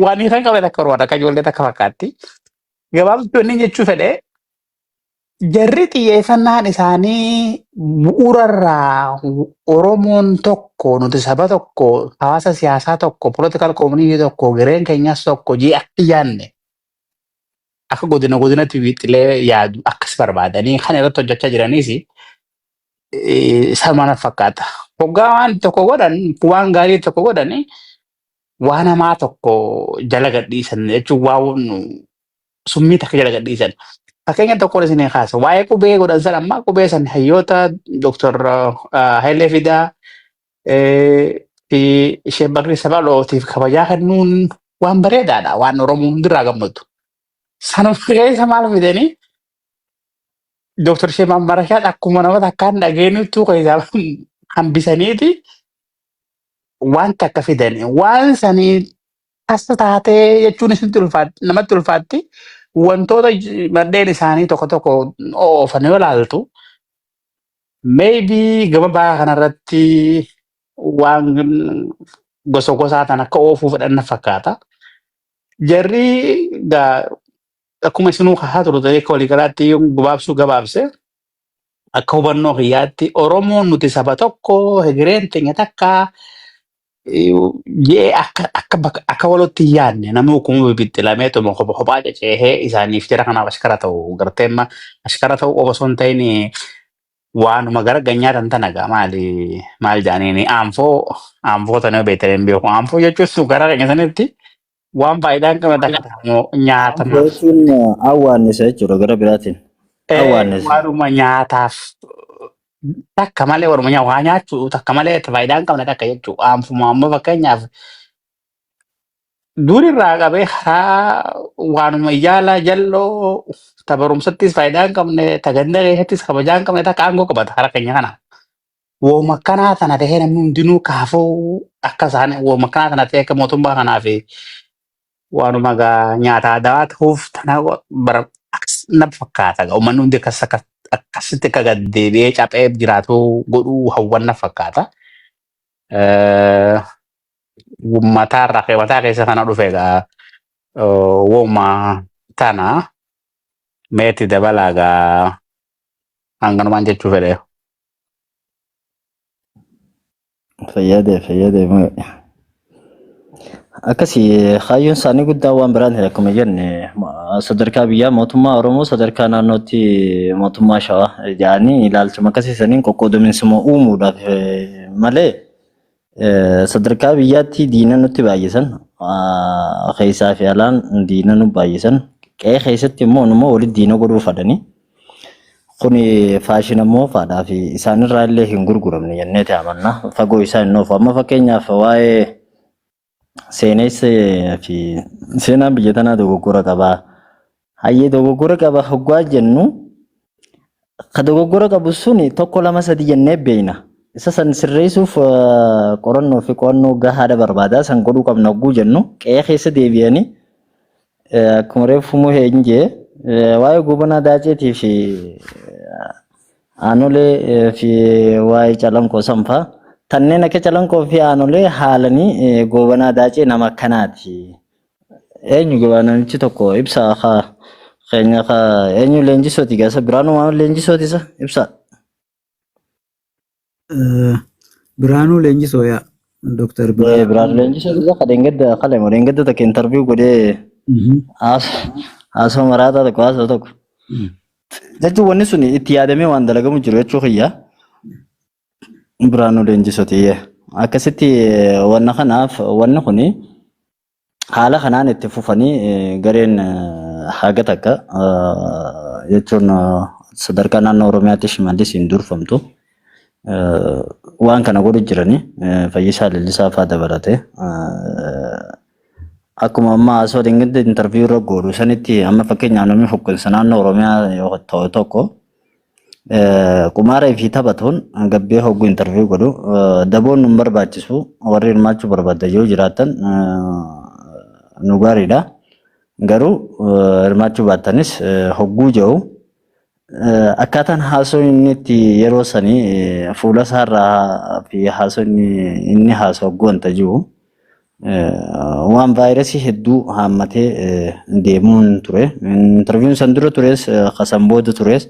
Waan isaan qaban akka Oromoo akka ijoollee takka fakkaatti. Gabaabtuu inni jechuu fedhe jarri xiyyeeffannaan isaanii bu'uurarraa Oromoon tokko nuti saba tokko hawaasa siyaasaa tokko political community tokko gareen keenyas tokko jee akka yaadne akka godina godinatti bixilee yaadu akkas barbaadanii kan irratti hojjechaa jiraniis isaan fakkaata. Hoggaa waan tokko godhan waan gaarii tokko godhan waan hamaa tokko jala gadhiisan jechuun waan summii takka jala gadhiisan. Fakkeenya tokkoon isin kaasa. Waa'ee qubee godhan san amma qubee san hayyoota Dr. Hayilee Fidaa fi ishee Bakrii Sabalootiif kabajaa kennuun waan bareedaadha. Waan Oromoo hundirraa gammadu. Sanuma keessa maal fidanii Dr. Sheemaan Marashaan akkuma nama takkaan dhageenyuttuu keessaa hambisaniiti waan takka fidanii waan sanii as taatee jechuun isitti ulfaatti namatti ulfaatti wantoota maddeen isaanii tokko tokko oofan yoo ilaaltu maybe gama bahaa kanarratti waan gosa gosaa tan akka oofuu fedhan na fakkaata. Jarri akkuma isinuu kaasaa turte akka waliigalaatti gabaabsuu gabaabse akka hubannoo kiyyaatti Oromoon nuti saba tokko hegereen teenya takka jee akka akka bakka akka walitti hin yaadne namni akkuma bibixxilamee tuma kopha kophaa ceceehee isaaniif jara kanaaf ashkara ta'u gartee amma ashkara ta'uu qofa osoo hin ta'in waanuma gara ganyaa tan tana gaa maali maal jedhaniini aanfoo aanfoo tana yoo beektan hin beeku aanfoo jechuun sun gara keenya sanitti waan faayidaa hin qabne takka ta'amu nyaatamaaf Jechuun awwaannisa jechuudha gara biraatiin. Awwaannisa. Waanuma nyaataaf takka malee waruma waa nyaachuu takka malee faayidaa hin qabne takka jechuudha. Aanfuma amma fakkeenyaaf durirraa qabee karaa waanuma ijaala jalloo ta barumsattis faayidaa hin qabne ta ganda keessattis kabajaa hin qabne takka aangoo qabata karaa keenya kana. Wooma akkanaa tana ta'ee namni hundinuu kaafuu akka isaan wooma akkanaa tana ta'ee akka mootummaa kanaa fi waanuma gaa nyaata aadaa ta'uuf tana bara akkas na fakkaata gaa uummanni hundi akkas akkasitti akka gad deebi'ee caphee jiraatu godhuu hawwan na fakkaata. Mataarraa mataa keessa kana dhufe gaa wooma tana meetti dabalaa gaa hanganumaan jechuu fedhe. Fayyadee fayyadee. Akkasii kaayyoon isaanii guddaa waan biraan ta'e akkuma jenne sadarkaa biyyaa mootummaa Oromoo sadarkaa naannootti mootummaa Shawaa jedhanii ilaalchuma akkasii saniin qoqqoodaminsa uumuudhaaf malee sadarkaa biyyaatti diina nutti baay'isan keessaa fi alaan diina nu baay'isan qe'ee keessatti immoo numa walitti diina godhuu fadhanii kuni faashina moofaadhaa fi isaanirraa illee hin gurguramne jenneeti amanna fagoo isaa hin oofu amma fakkeenyaaf waa'ee seenessa fi seenaan biyya tanaa dogoggora qabaa. Hayyee dogoggora qaba hoggaa jennu ka dogoggora qabu suni tokko lama sadi jennee beekna. Isa san sirreessuuf qorannoo fi qo'annoo gahaadha barbaada. San godhuu qabna hogguu jennu qe'ee keessa deebi'anii akkuma reefu muhee hin jee waa'ee gobanaa daaceetii fi aanolee fi waa'ee calanqoo sanfaa tanneen akka calanqoo fi aanolee haalanii gobanaa daacee nama akkanaati. Eenyu gabaa namichi tokko ibsa haa keenya haa eenyu leenjisooti gaasa Biraanuu maal leenjisooti isa ibsa. Biraanuu Leenjisoo yaa Dooktar Biraanuu Biraanuu. Leenjisooti isa kadeengadda kalemo deengadda takka interview godhee haasoo maraataa tokko haasoo tokko. Jechuun wanni sun itti yaadamee waan dalagamu jiru jechuu kiyya. Biraanuu Leenjisooti akkasitti wanna kanaaf wanni kuni haala kanaan itti fufanii gareen haga takka jechuun sadarkaa naannoo Oromiyaatti Shimallis hin durfamtu. Waan kana godhu jiranii Fayyisaa Leellisaa fa'aa dabalatee. Akkuma amma haasoo dhingidda interview irra godhu sanitti, amma fakkeenyaaf namni hooggansa naannoo Oromiyaa yoo ta'u tokko qumaara fi taphatuun gabbee hogguu interview godhu, daboon nu barbaachisu, warri hirmaachuu barbaaddan yoo jiraatan nu gaariidha. Garuu hirmaachuu baattanis hogguu jiru, akkaataan haasoo inni itti yeroo sanii fuula isaarraa fi haasoo inni haasoo hogguu wanta jiru waan vaayirasii hedduu haammatee deemuun ture. Interviewun san dura tures, kasan booda tures,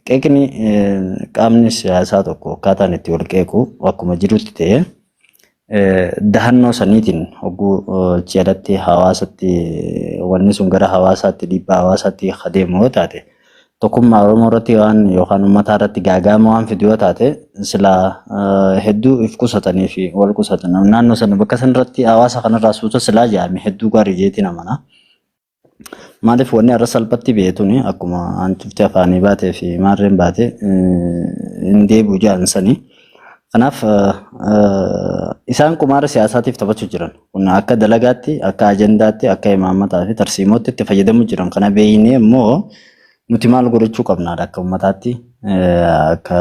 qeeqni qaamni siyaasaa tokko akkaataan itti wal qeequ akkuma jirutti ta'e, dahannoo saniitiin hogguu alatti hawaasatti wanni sun gara hawaasaatti, dhiibbaa hawaasaatti adeemu yoo taate, tokkummaa Oromoo irratti waan yookaan uummata irratti gaagaama waan fidu yoo taate, silaa hedduu if qusatanii fi wal qusatan naannoo sana bakka san irratti hawaasa kanarraa suuta silaa jaame hedduu gaarii jeetiin amana. Maaliif, wanni har'a salphatti beetuni akkuma hancufti afaanii baatee fi maarreen baate hin deebi'u jedhan sanii. Kanaaf isaan qumaara siyaasaatiif taphachuu jiran. Kun akka dalagaatti, akka ajandaatti, akka imaammataa fi tarsiimootti itti fayyadamuu jiran. Kana beeynee immoo nuti maal godhachuu qabnaadha akka uummataatti. Akka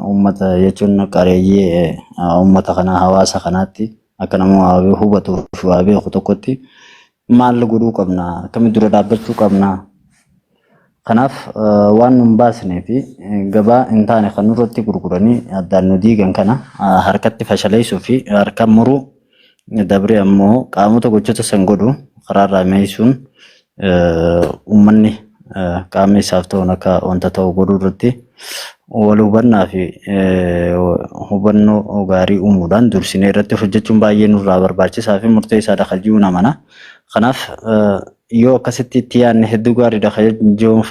uummata jechuun qareeyyii uummata kanaa, hawaasa kanaatti, akka nama waa hubatuu fi waa beeku tokkotti maal godhuu qabna, akkamitti dura dhaabbachuu qabna? Kanaaf waan nun baasnee fi gabaa hin taane kan nurratti gurguranii addaan nu diigan kana harkatti fashaleessuu fi harka muruu dabree ammoo qaamota gochoota san godhu karaarraa meeysuun, uummanni qaamni isaaf ta'uun akka wanta ta'u godhuu irratti wal hubannaa fi hubannoo gaarii uumuudhaan dursinee irratti hojjechuun baay'ee nurraa barbaachisaa fi murteessaadha kan jiru namana. Kanaaf yoo akkasitti itti yaadne hedduu gaariidha kan jiru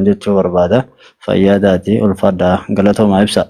jechuu barbaada. Fayyaadaati, ulfaadhaa, galatoomaa, ibsa.